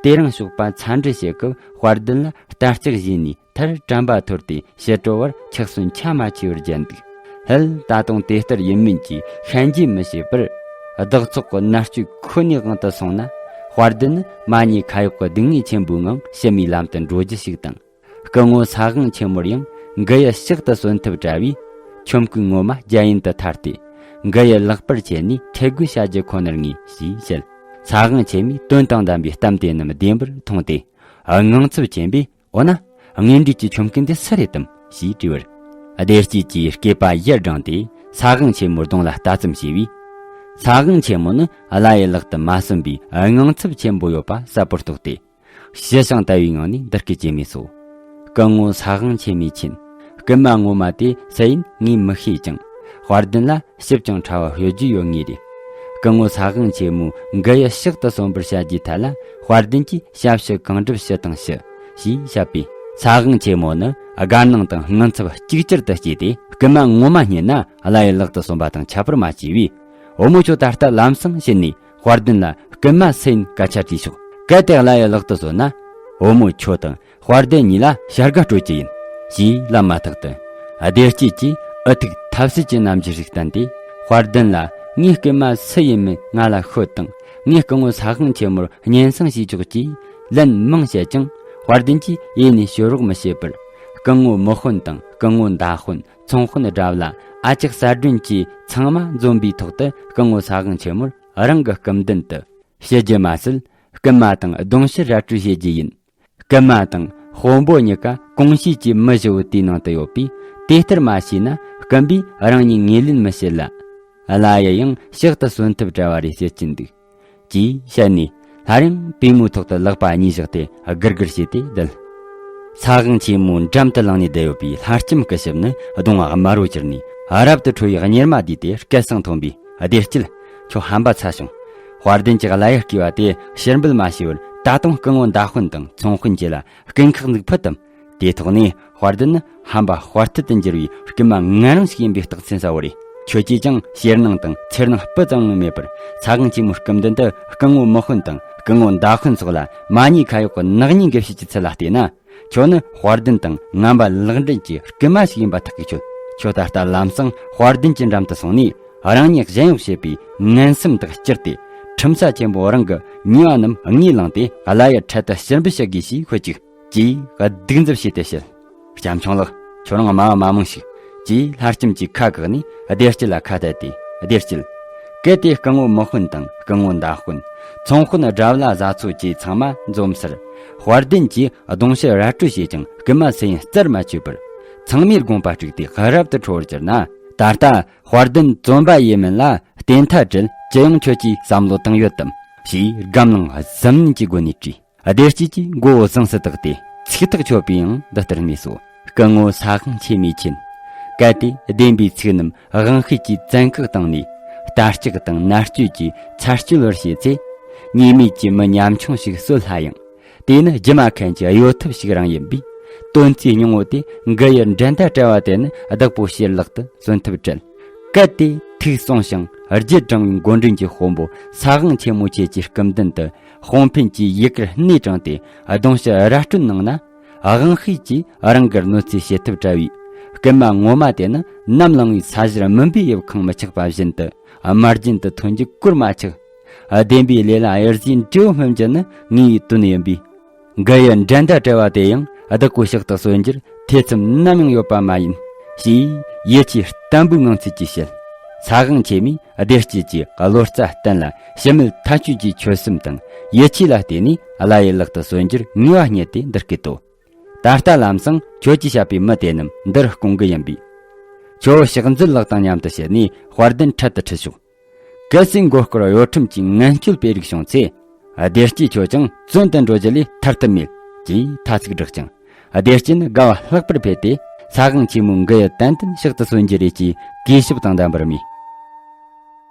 དེ་རིང་ཞོགས་པ་འཚམས་འདྲི་བྱེད་སྐབས་དཔལ་ལྡན་ལ་རྟ་ལྕག་བཞེས་ནས་མཐར་དྲན་པ་འཐོར་ཏེ་ཕྱི་དྲོ་བར་འཁྱག་སོན་ཆ་མ་མཆིས་པར་བརྒྱབ་འདུག། ཧེད། ད་དུང་དེ་ལྟར་ཡིན་མིན་གྱི་ཤན་འབྱེད་མི་བྱེད་པར། བདག་ཚོགས་ཀྱི་མནར་གཅོད་ཁོ་ནའི་དབང་དུ་སོང་ན། དཔལ་ལྡན་ནི་མ་ཉེས་ཁ་གཡོག་གི་སྡུག་བསྔལ་ཆེན་པོའི་ངང་ཕྱི་མའི་ལམ་དུ་འགྲོ་རྒྱུ་ཞིག་དང་། སྐུ་ངོ་ས་དབང་ཆེན་མོར་ཡང་མགུལ་ཡུ་ཕྱག་ཏུ་གསོན་ཐབས་བྲལ་བས། ཁྱོམ་རྐུན་ངོ་མ་རྒྱ་ཡན་དུ་ཐར་ཏེ། མགུལ་ཡུ་ལག་པར་ཁྱེར་ནས་ཁྲེལ་དགོད་བྱ་རྒྱུ་ཁོ་ནར་ངེས་ཞེས་བཤད། ས་དབང་ཆེན་མོས་དོན་དང་ལྡན་པའི་གཏམ་དེ་རྣམས་བདེན་པར་མཐོང་སྟེ། དངངས་འཚབ་ཆེན་པོས། འོ་ན། དངོས་འབྲེལ་གྱི་ཁྱོམ་རྐུན་དེ་སུ་རེད་དམ་ཞེས་དྲིས་པར། བདེ་སྐྱིད་ཀྱིས་སྐེད་པ་ཡར་བསྒྲེངས་ཏེ་ས་དབང་ཆེན་མོའི་གདོང་ལ་ལྟ་ཙམ་བྱས་པས། ས་དབང་ཆེན་མོ་ནི་བླ་ཡི་ལག་ཏུ་མ་སོན་པའི་དངངས་འཚབ་ཆེན་པོ་ཡོད་པ་གསལ་པོར་རྟོགས་ཏེ། ཞི་ཞིང་དལ་བའི་ངང་ནས་འདི་སྐད་ཅེས་སྨྲས་སོ། སྐུ་ངོ་ས་དབང་ཆེན་མོའི་མཁྱེན། རྐུན་མ་ངོ་མ་དེ་སུ་ཡིན་ངས་མི་ཤེས་ཀྱང་། དཔལ་ལྡན་ལ་ཞིབ་ཅིང་ཕྲ་བ་ཤོད་རྒྱུ་ཡོད་ངེས་རེད། སྐུ་ངོ་ས་དབང་ཆེན་མོས་མགུལ་ཡུ་ཕྱག་ཏུ་སོན་པར་བྱ་རྒྱུའི་ཐད་ལ། དཔལ་ལྡན་གྱིས་ཞབས་ཕྱི་གང་སྒྲུབ་ཞུ་དང་ཞུ། ཞེས་བཤད་པས། ས་དབང་ཆེན་མོ་ནི་དགའ་སྣང་དང་སྔུན་ཚབ་གཅིག་གྱུར་དུ་སྐྱེས་ཏེ། རྐུན་མ་ངོ་མ་རྙེད་ན་བླ་ཡི་ལག་ཏུ་སོན་པ་དང་ཁྱད་པར་མ་སྐྱེས་པས། བུ་མོ་ཁྱོད་ད་ལྟ་ལམ་སང་ཕྱིན་ནས། དཔལ་ལྡན་ལ་རྐུན་མ་སུ་ཡིན་སྐད་ཆ་དྲིས་ཤོག་གལ་ཏེ་བླ་ཡི་ལག་ཏུ་སོན་ན། བུ་མོ་ཁྱོད་དང་དཔལ་ལྡན་གཉིས་ལ་བྱ་དགའ་སྤྲོད་རྒྱུ་ཡིན། ཞེས་ལབ་མ་ཐག་ཏུ། བདེ་སྐྱིད་ཀྱིས་འུ་ཐུག་ཐབས་ཟད་ཀྱི་རྣམ་འགྱུར་ཞིག་བསྟན་ཏེ། དཔལ་ལྡན་ལ་ངའི་རྐུན་མ་སུ་ཡིན་མིན་ང་ལ་ཤོད་དང་། ངས་སྐུ་ངོ་ས་དབང་ཆེན་མོར་སྙན་སེང་ཞུས་ཆོག་ཅེས་ལན་མང་བཤད་ཀྱང་། དཔལ་ལྡན་གྱིས་ཡེ་ནས་ཤོད་རོགས་མི་བྱེད་པར། སྐུ་ངོ་མི་དཔོན་དང་སྐུ་ངོ་མདའ་དཔོན། ཚོང་དཔོན་དགྲ་བླ། ཨ་ཅག་གསར་སྒྲོན་བཅས་ཚང་མ་འཛོམས་པའི་ཐོག་ཏུ་སྐུ་ངོ་ས་དབང་ཆེན་མོར་རང་གི་སྐུ་མདུན་དུ་ཞུ་རྒྱུ་མ་ཟད། རྐུན་མ་དང་གདུང་ཕྱིར་ར་སྤྲོད་བྱེད་རྒྱུ་ཡིན། རྐུན་མ་དང་དཔོན་པོ་གཉིས་ཀ་གོང་ཞུས་ཀྱི་མི་བཞི་བོ་དེའི་ནང་དུ་ཡོད་པས། དེ་ལྟར་མ་བྱས་ན་རྐུན་པས་རང་ཉིད་ངོས་ལེན་མི་བྱེད་ལ། བླ་ཡི་ཡང་ཕྱག་ཏུ་སོན་ཐབས་བྲལ་བ་རེད་ཟེར་གྱིན་འདུག་ཅེས་བཤད་ནས། སླར་ཡང་པུས་མོའི་ཐོག་ཏུ་ལག་པ་གཉིས་བཞག་སྟེ་སྒུར་སྒུར་བྱས་ཏེ་བསྡད། ས་དབང་ཆེན་མོའི་འགྲམ་དུ་ལངས་ནས་བསྡད་ཡོད་པའི་ལྷ་ལྕམ་སྐུ་ཞབས་ནི་གདོང་དམར་བོ་གྱུར་ནས། རབ་ཏུ་ཁྲོ་བའི་གཉེར་མ་བསྡུས་ཏེ་སྐད་གསང་མཐོན་པོས། བདེ་སྐྱིད། ཁྱོད་ཧམ་པ་ཚ་བྱུང་། དཔལ་ལྡན་གྱིས་བླ་ཡི་བསྐོས་པ་དེ་ཕྱིར་འབུལ་མ་བྱས་པར། ད་དུང་སྐུ་ངོ་མདའ་དཔོན་དང་ཚོང་དཔོན་བཅས་ལ་དཀོན་ཁག་འཛུགས་ཕུད་དམ། དེའི་ཐོག་ནས་དཔལ་ལྡན་ནི་ཧམ་པ་དཔའ་རྟུལ་དུ་འགྱུར་བའི་རྐུན་མ་ངན་རང་ཞིག་ཡིན་པའི་རྟགས་མཚན་གསལ་བོ་རེད། ཁྱོད་ཀྱིས་ཀྱང་ཞེད་སྣང་དང་འཚེར་སྣང་སྤུ་ཙམ་ཡང་མེད་པར། ས་དབང་ཆེན་མོའི་སྐུ་མདུན་དུ་སྐུ་ངོ་མི་དཔོན་དང་སྐུ་ངོ་མདའ་དཔོན་སོགས་ལ་མ་ཉེས་ཁ་གཡོགས་ཀྱི་ནག་ཉེས་འགེབས་བྱེད་ཀྱི་ཚུལ་ལ་བལྟས་ན། ཁྱོད་ནི་དཔལ་ལྡན་དང་ངན་པ་ལག་འབྲེལ་གྱི་རྐུན་མ་ཞིག་ཡིན་པ་ཐག་གིས་ཆོད། ཁྱོད་ད་ལྟ་ལམ་སང་དཔལ་ལྡན་གྱི་འགྲམ་དུ་སོང་ནས། རང་ཉིད་གཞན་གཡོག་བྱེད་པའི་ངན་སེམས་དག་བསྐྱུར་ཏེ། ཁྲིམས་ས་ཆེན་པོ་རང་གི་ཉེས་པ་རྣམས་དངུལ་བླངས་ཏེ་བླ་ཡི་ཕྲལ་དུ་ཕྱིར་འབུལ་བྱེད་དགོས་ཞེས་ཤོད་ཅིག་ཅེས་སྡིགས་མཛུབ་བྱས་ཏེ་བཤད། སྐྱབས་མཆོག་ལགས། ཁྱོད་རང་དམའ་བ་མ་མང་ཞིག་ཅེས་ལྷ་ལྕམ་གྱིས་ཁ་བཀག་ནས་བདེ་སྐྱིད་ལ་ཁ་གཏད་དེ། བདེ་སྐྱིད། གལ་ཏེ་སྐུ་ངོ་མི་དཔོན་དང་སྐུ་ངོ་མདའ་དཔོན། ཚོང་དཔོན་དགྲ་བླ་བཟའ་ཚོ་བཅས་ཚང་མ་འཛོམས་སར། དཔལ་ལྡན་གྱིས་གདུང་ཕྱིར་ར་སྤྲོད་བྱས་ཀྱང་རྐུན་མ་སུ་ཡིན་རྩད་མ་ཆོད་པར། ཚང་མས་དགོངས་པ་དཀྲུགས་ཏེ་རབ་ཏུ་ཁྲོ་བར་གྱུར་ན། ད་ལྟ་དཔལ་ལྡན་བཙོན་པ་ཡིན་མིན་ལ་བརྟེན་ཐལ་འབྲེལ་ཅི་ཡང་ཁྱོད་ཀྱིས་བསམ་བློ་བཏང་ཡོད་དམ། ཞེས་སྒམ་ནང་གཟབ་ནན་གྱི་སྒོ་ནས་དྲིས། བདེ་སྐྱིད་ཀྱིས་མགོ་བོ་ཟུངས་སུ་བཏེགས་ཏེ་ཚིག་ཐག་ཆོད་པའི་ངང་འདི་ལྟར་སྨྲས་སོ། སྐུ་ངོ་ས་དབང་ཆེན་མོའི་མཁྱེན། གལ་ཏེ་བདེན་པའི་ཚིག་རྣམས་དབང་ཤེད་ཀྱིས་བཙན་བཀག་བཏང་ནས། རྟ་སྐྱེགས་དང་མནར་གཅོད་ཀྱིས་ཚར་གཅོད་པར་བྱེད་ཚེ། ཉེས་མེད་ཀྱི་མི་ཉམ་ཆུང་ཞིག་གསོད་སླ་ཡང་། དེ་ནི་སྒྱུ་མ་མཁན་གྱི་གཡོ་ཐབས་ཤིག་རང་ཡིན་པས། དོན་རྩིས་སྙིང་བོ་དེ་མགུལ་ཡུ་འགྲན་ཟླ་བྲལ་བ་དེ་ནི་བདག་པོ་ཕྱིར་ལག་ཏུ་སོན་ཐབས་བྲལ། གལ་ཏེ་ཐུགས་བཙོངས་ཤིང་རྒྱུད་དྲང་བའི་མགོ་མགྲོན་གྱི་དཔོན་པོ་ས་དབང་ཆེན་མོ་ཁྱེད་ཀྱི་སྐུ་མདུན་དུ་དཔུང་འཕེན་གྱི་ཡི་གེར་སྣེ་དྲངས་ཏེ་གདུང་ཕྱིར་ར་སྤྲོད་གནང་ན། དབང་ཤེད་ཀྱིས་རང་གི་གནོད་འཚེ་བྱེད་ཐབས་བྲལ་བའི་རྐུན་མ་ངོ་མ་དེ་ནི་ནམ་ལངས་པའི་ས་གཞིར་མུན་པའི་དབྱིབས་ཁེངས་མི་ཆགས་པ་བཞིན་དུ་དམར་རྗེན་དུ་ཐོན་རྒྱུ་གོར་མ་ཆག་བདེན་པའི་ལས་ལ་གཡེར་ཟའི་འབྲས་བུ་སྨིན་རྒྱུ་ནི་ངེས་པའི་དོན་ཡིན་པས། མགུལ་ཡུ་འགྲན་ཟླ་བྲལ་བ་དེ་ཡང་བདག་པོའི་ཕྱག་ཏུ་སོན་རྒྱུར་ཐེ་ཚོམ་ནམ་ཡང་ཡོད་པ་མ་ཡིན། ཞེས་ཡིད་ཆེས་བརྟན་པོའི་ངང་ཚུལ་གྱིས་བཤད། ས་དབང་ཆེན་མོས་བདེ་སྐྱིད་ཀྱི་བློ་རྩ་བརྟན་ལ་ཕྱི་མིད་ཐ་ཆུད་ཀྱི་ཆོད་སེམས་དང་ཡིད་ཆེས་ལ་བརྟེན་ནས་བླ་ཡི་ལག་ཏུ་སོན་རྒྱུར་ངེས་པ་རྙེད་དེ་འདི་སྐད་དོ། ད་ལྟ་ལམ་སང་ཁྱོད་ཀྱིས་བཤད་པའི་མི་དེ་རྣམས་འདིར་སྐུང་གི་ཡིན་པས། ཁྱོད་ཕྱག་མཛོད་ལག་དང་མཉམ་དུ་བྱས་ནས་དཔལ་ལྡན་འཕྲལ་དུ་ཁྲིད་ཤོག་གལ་སྲིད་མགོ་སྐོར་གཡོ་ཁྲམ་གྱི་ངན་སྤྱོད་སྤེལ་རིགས་བྱུང་ཚེ། བདེ་སྐྱིད་ཁྱོད་ཀྱང་བཙོན་དུ་འགྲོ་རྒྱུ་ལས་ཐར་ཐབས་མེད། ཅེས་ཐ་ཚིག་བསྒྲགས་ཀྱང་། བདེ་སྐྱིད་ནི་དགའ་བ་ལྷག་པར་འཕེལ་ཏེ། ས་དབང་ཆེན་མོའི་མགུལ་ཡུ་ཏན་ཏན་ཕྱག་ཏུ་སོན་རྒྱུ་རེད་ཅེས་གུས་ཞབས་དང་ལྡན་པར་སྨྲས།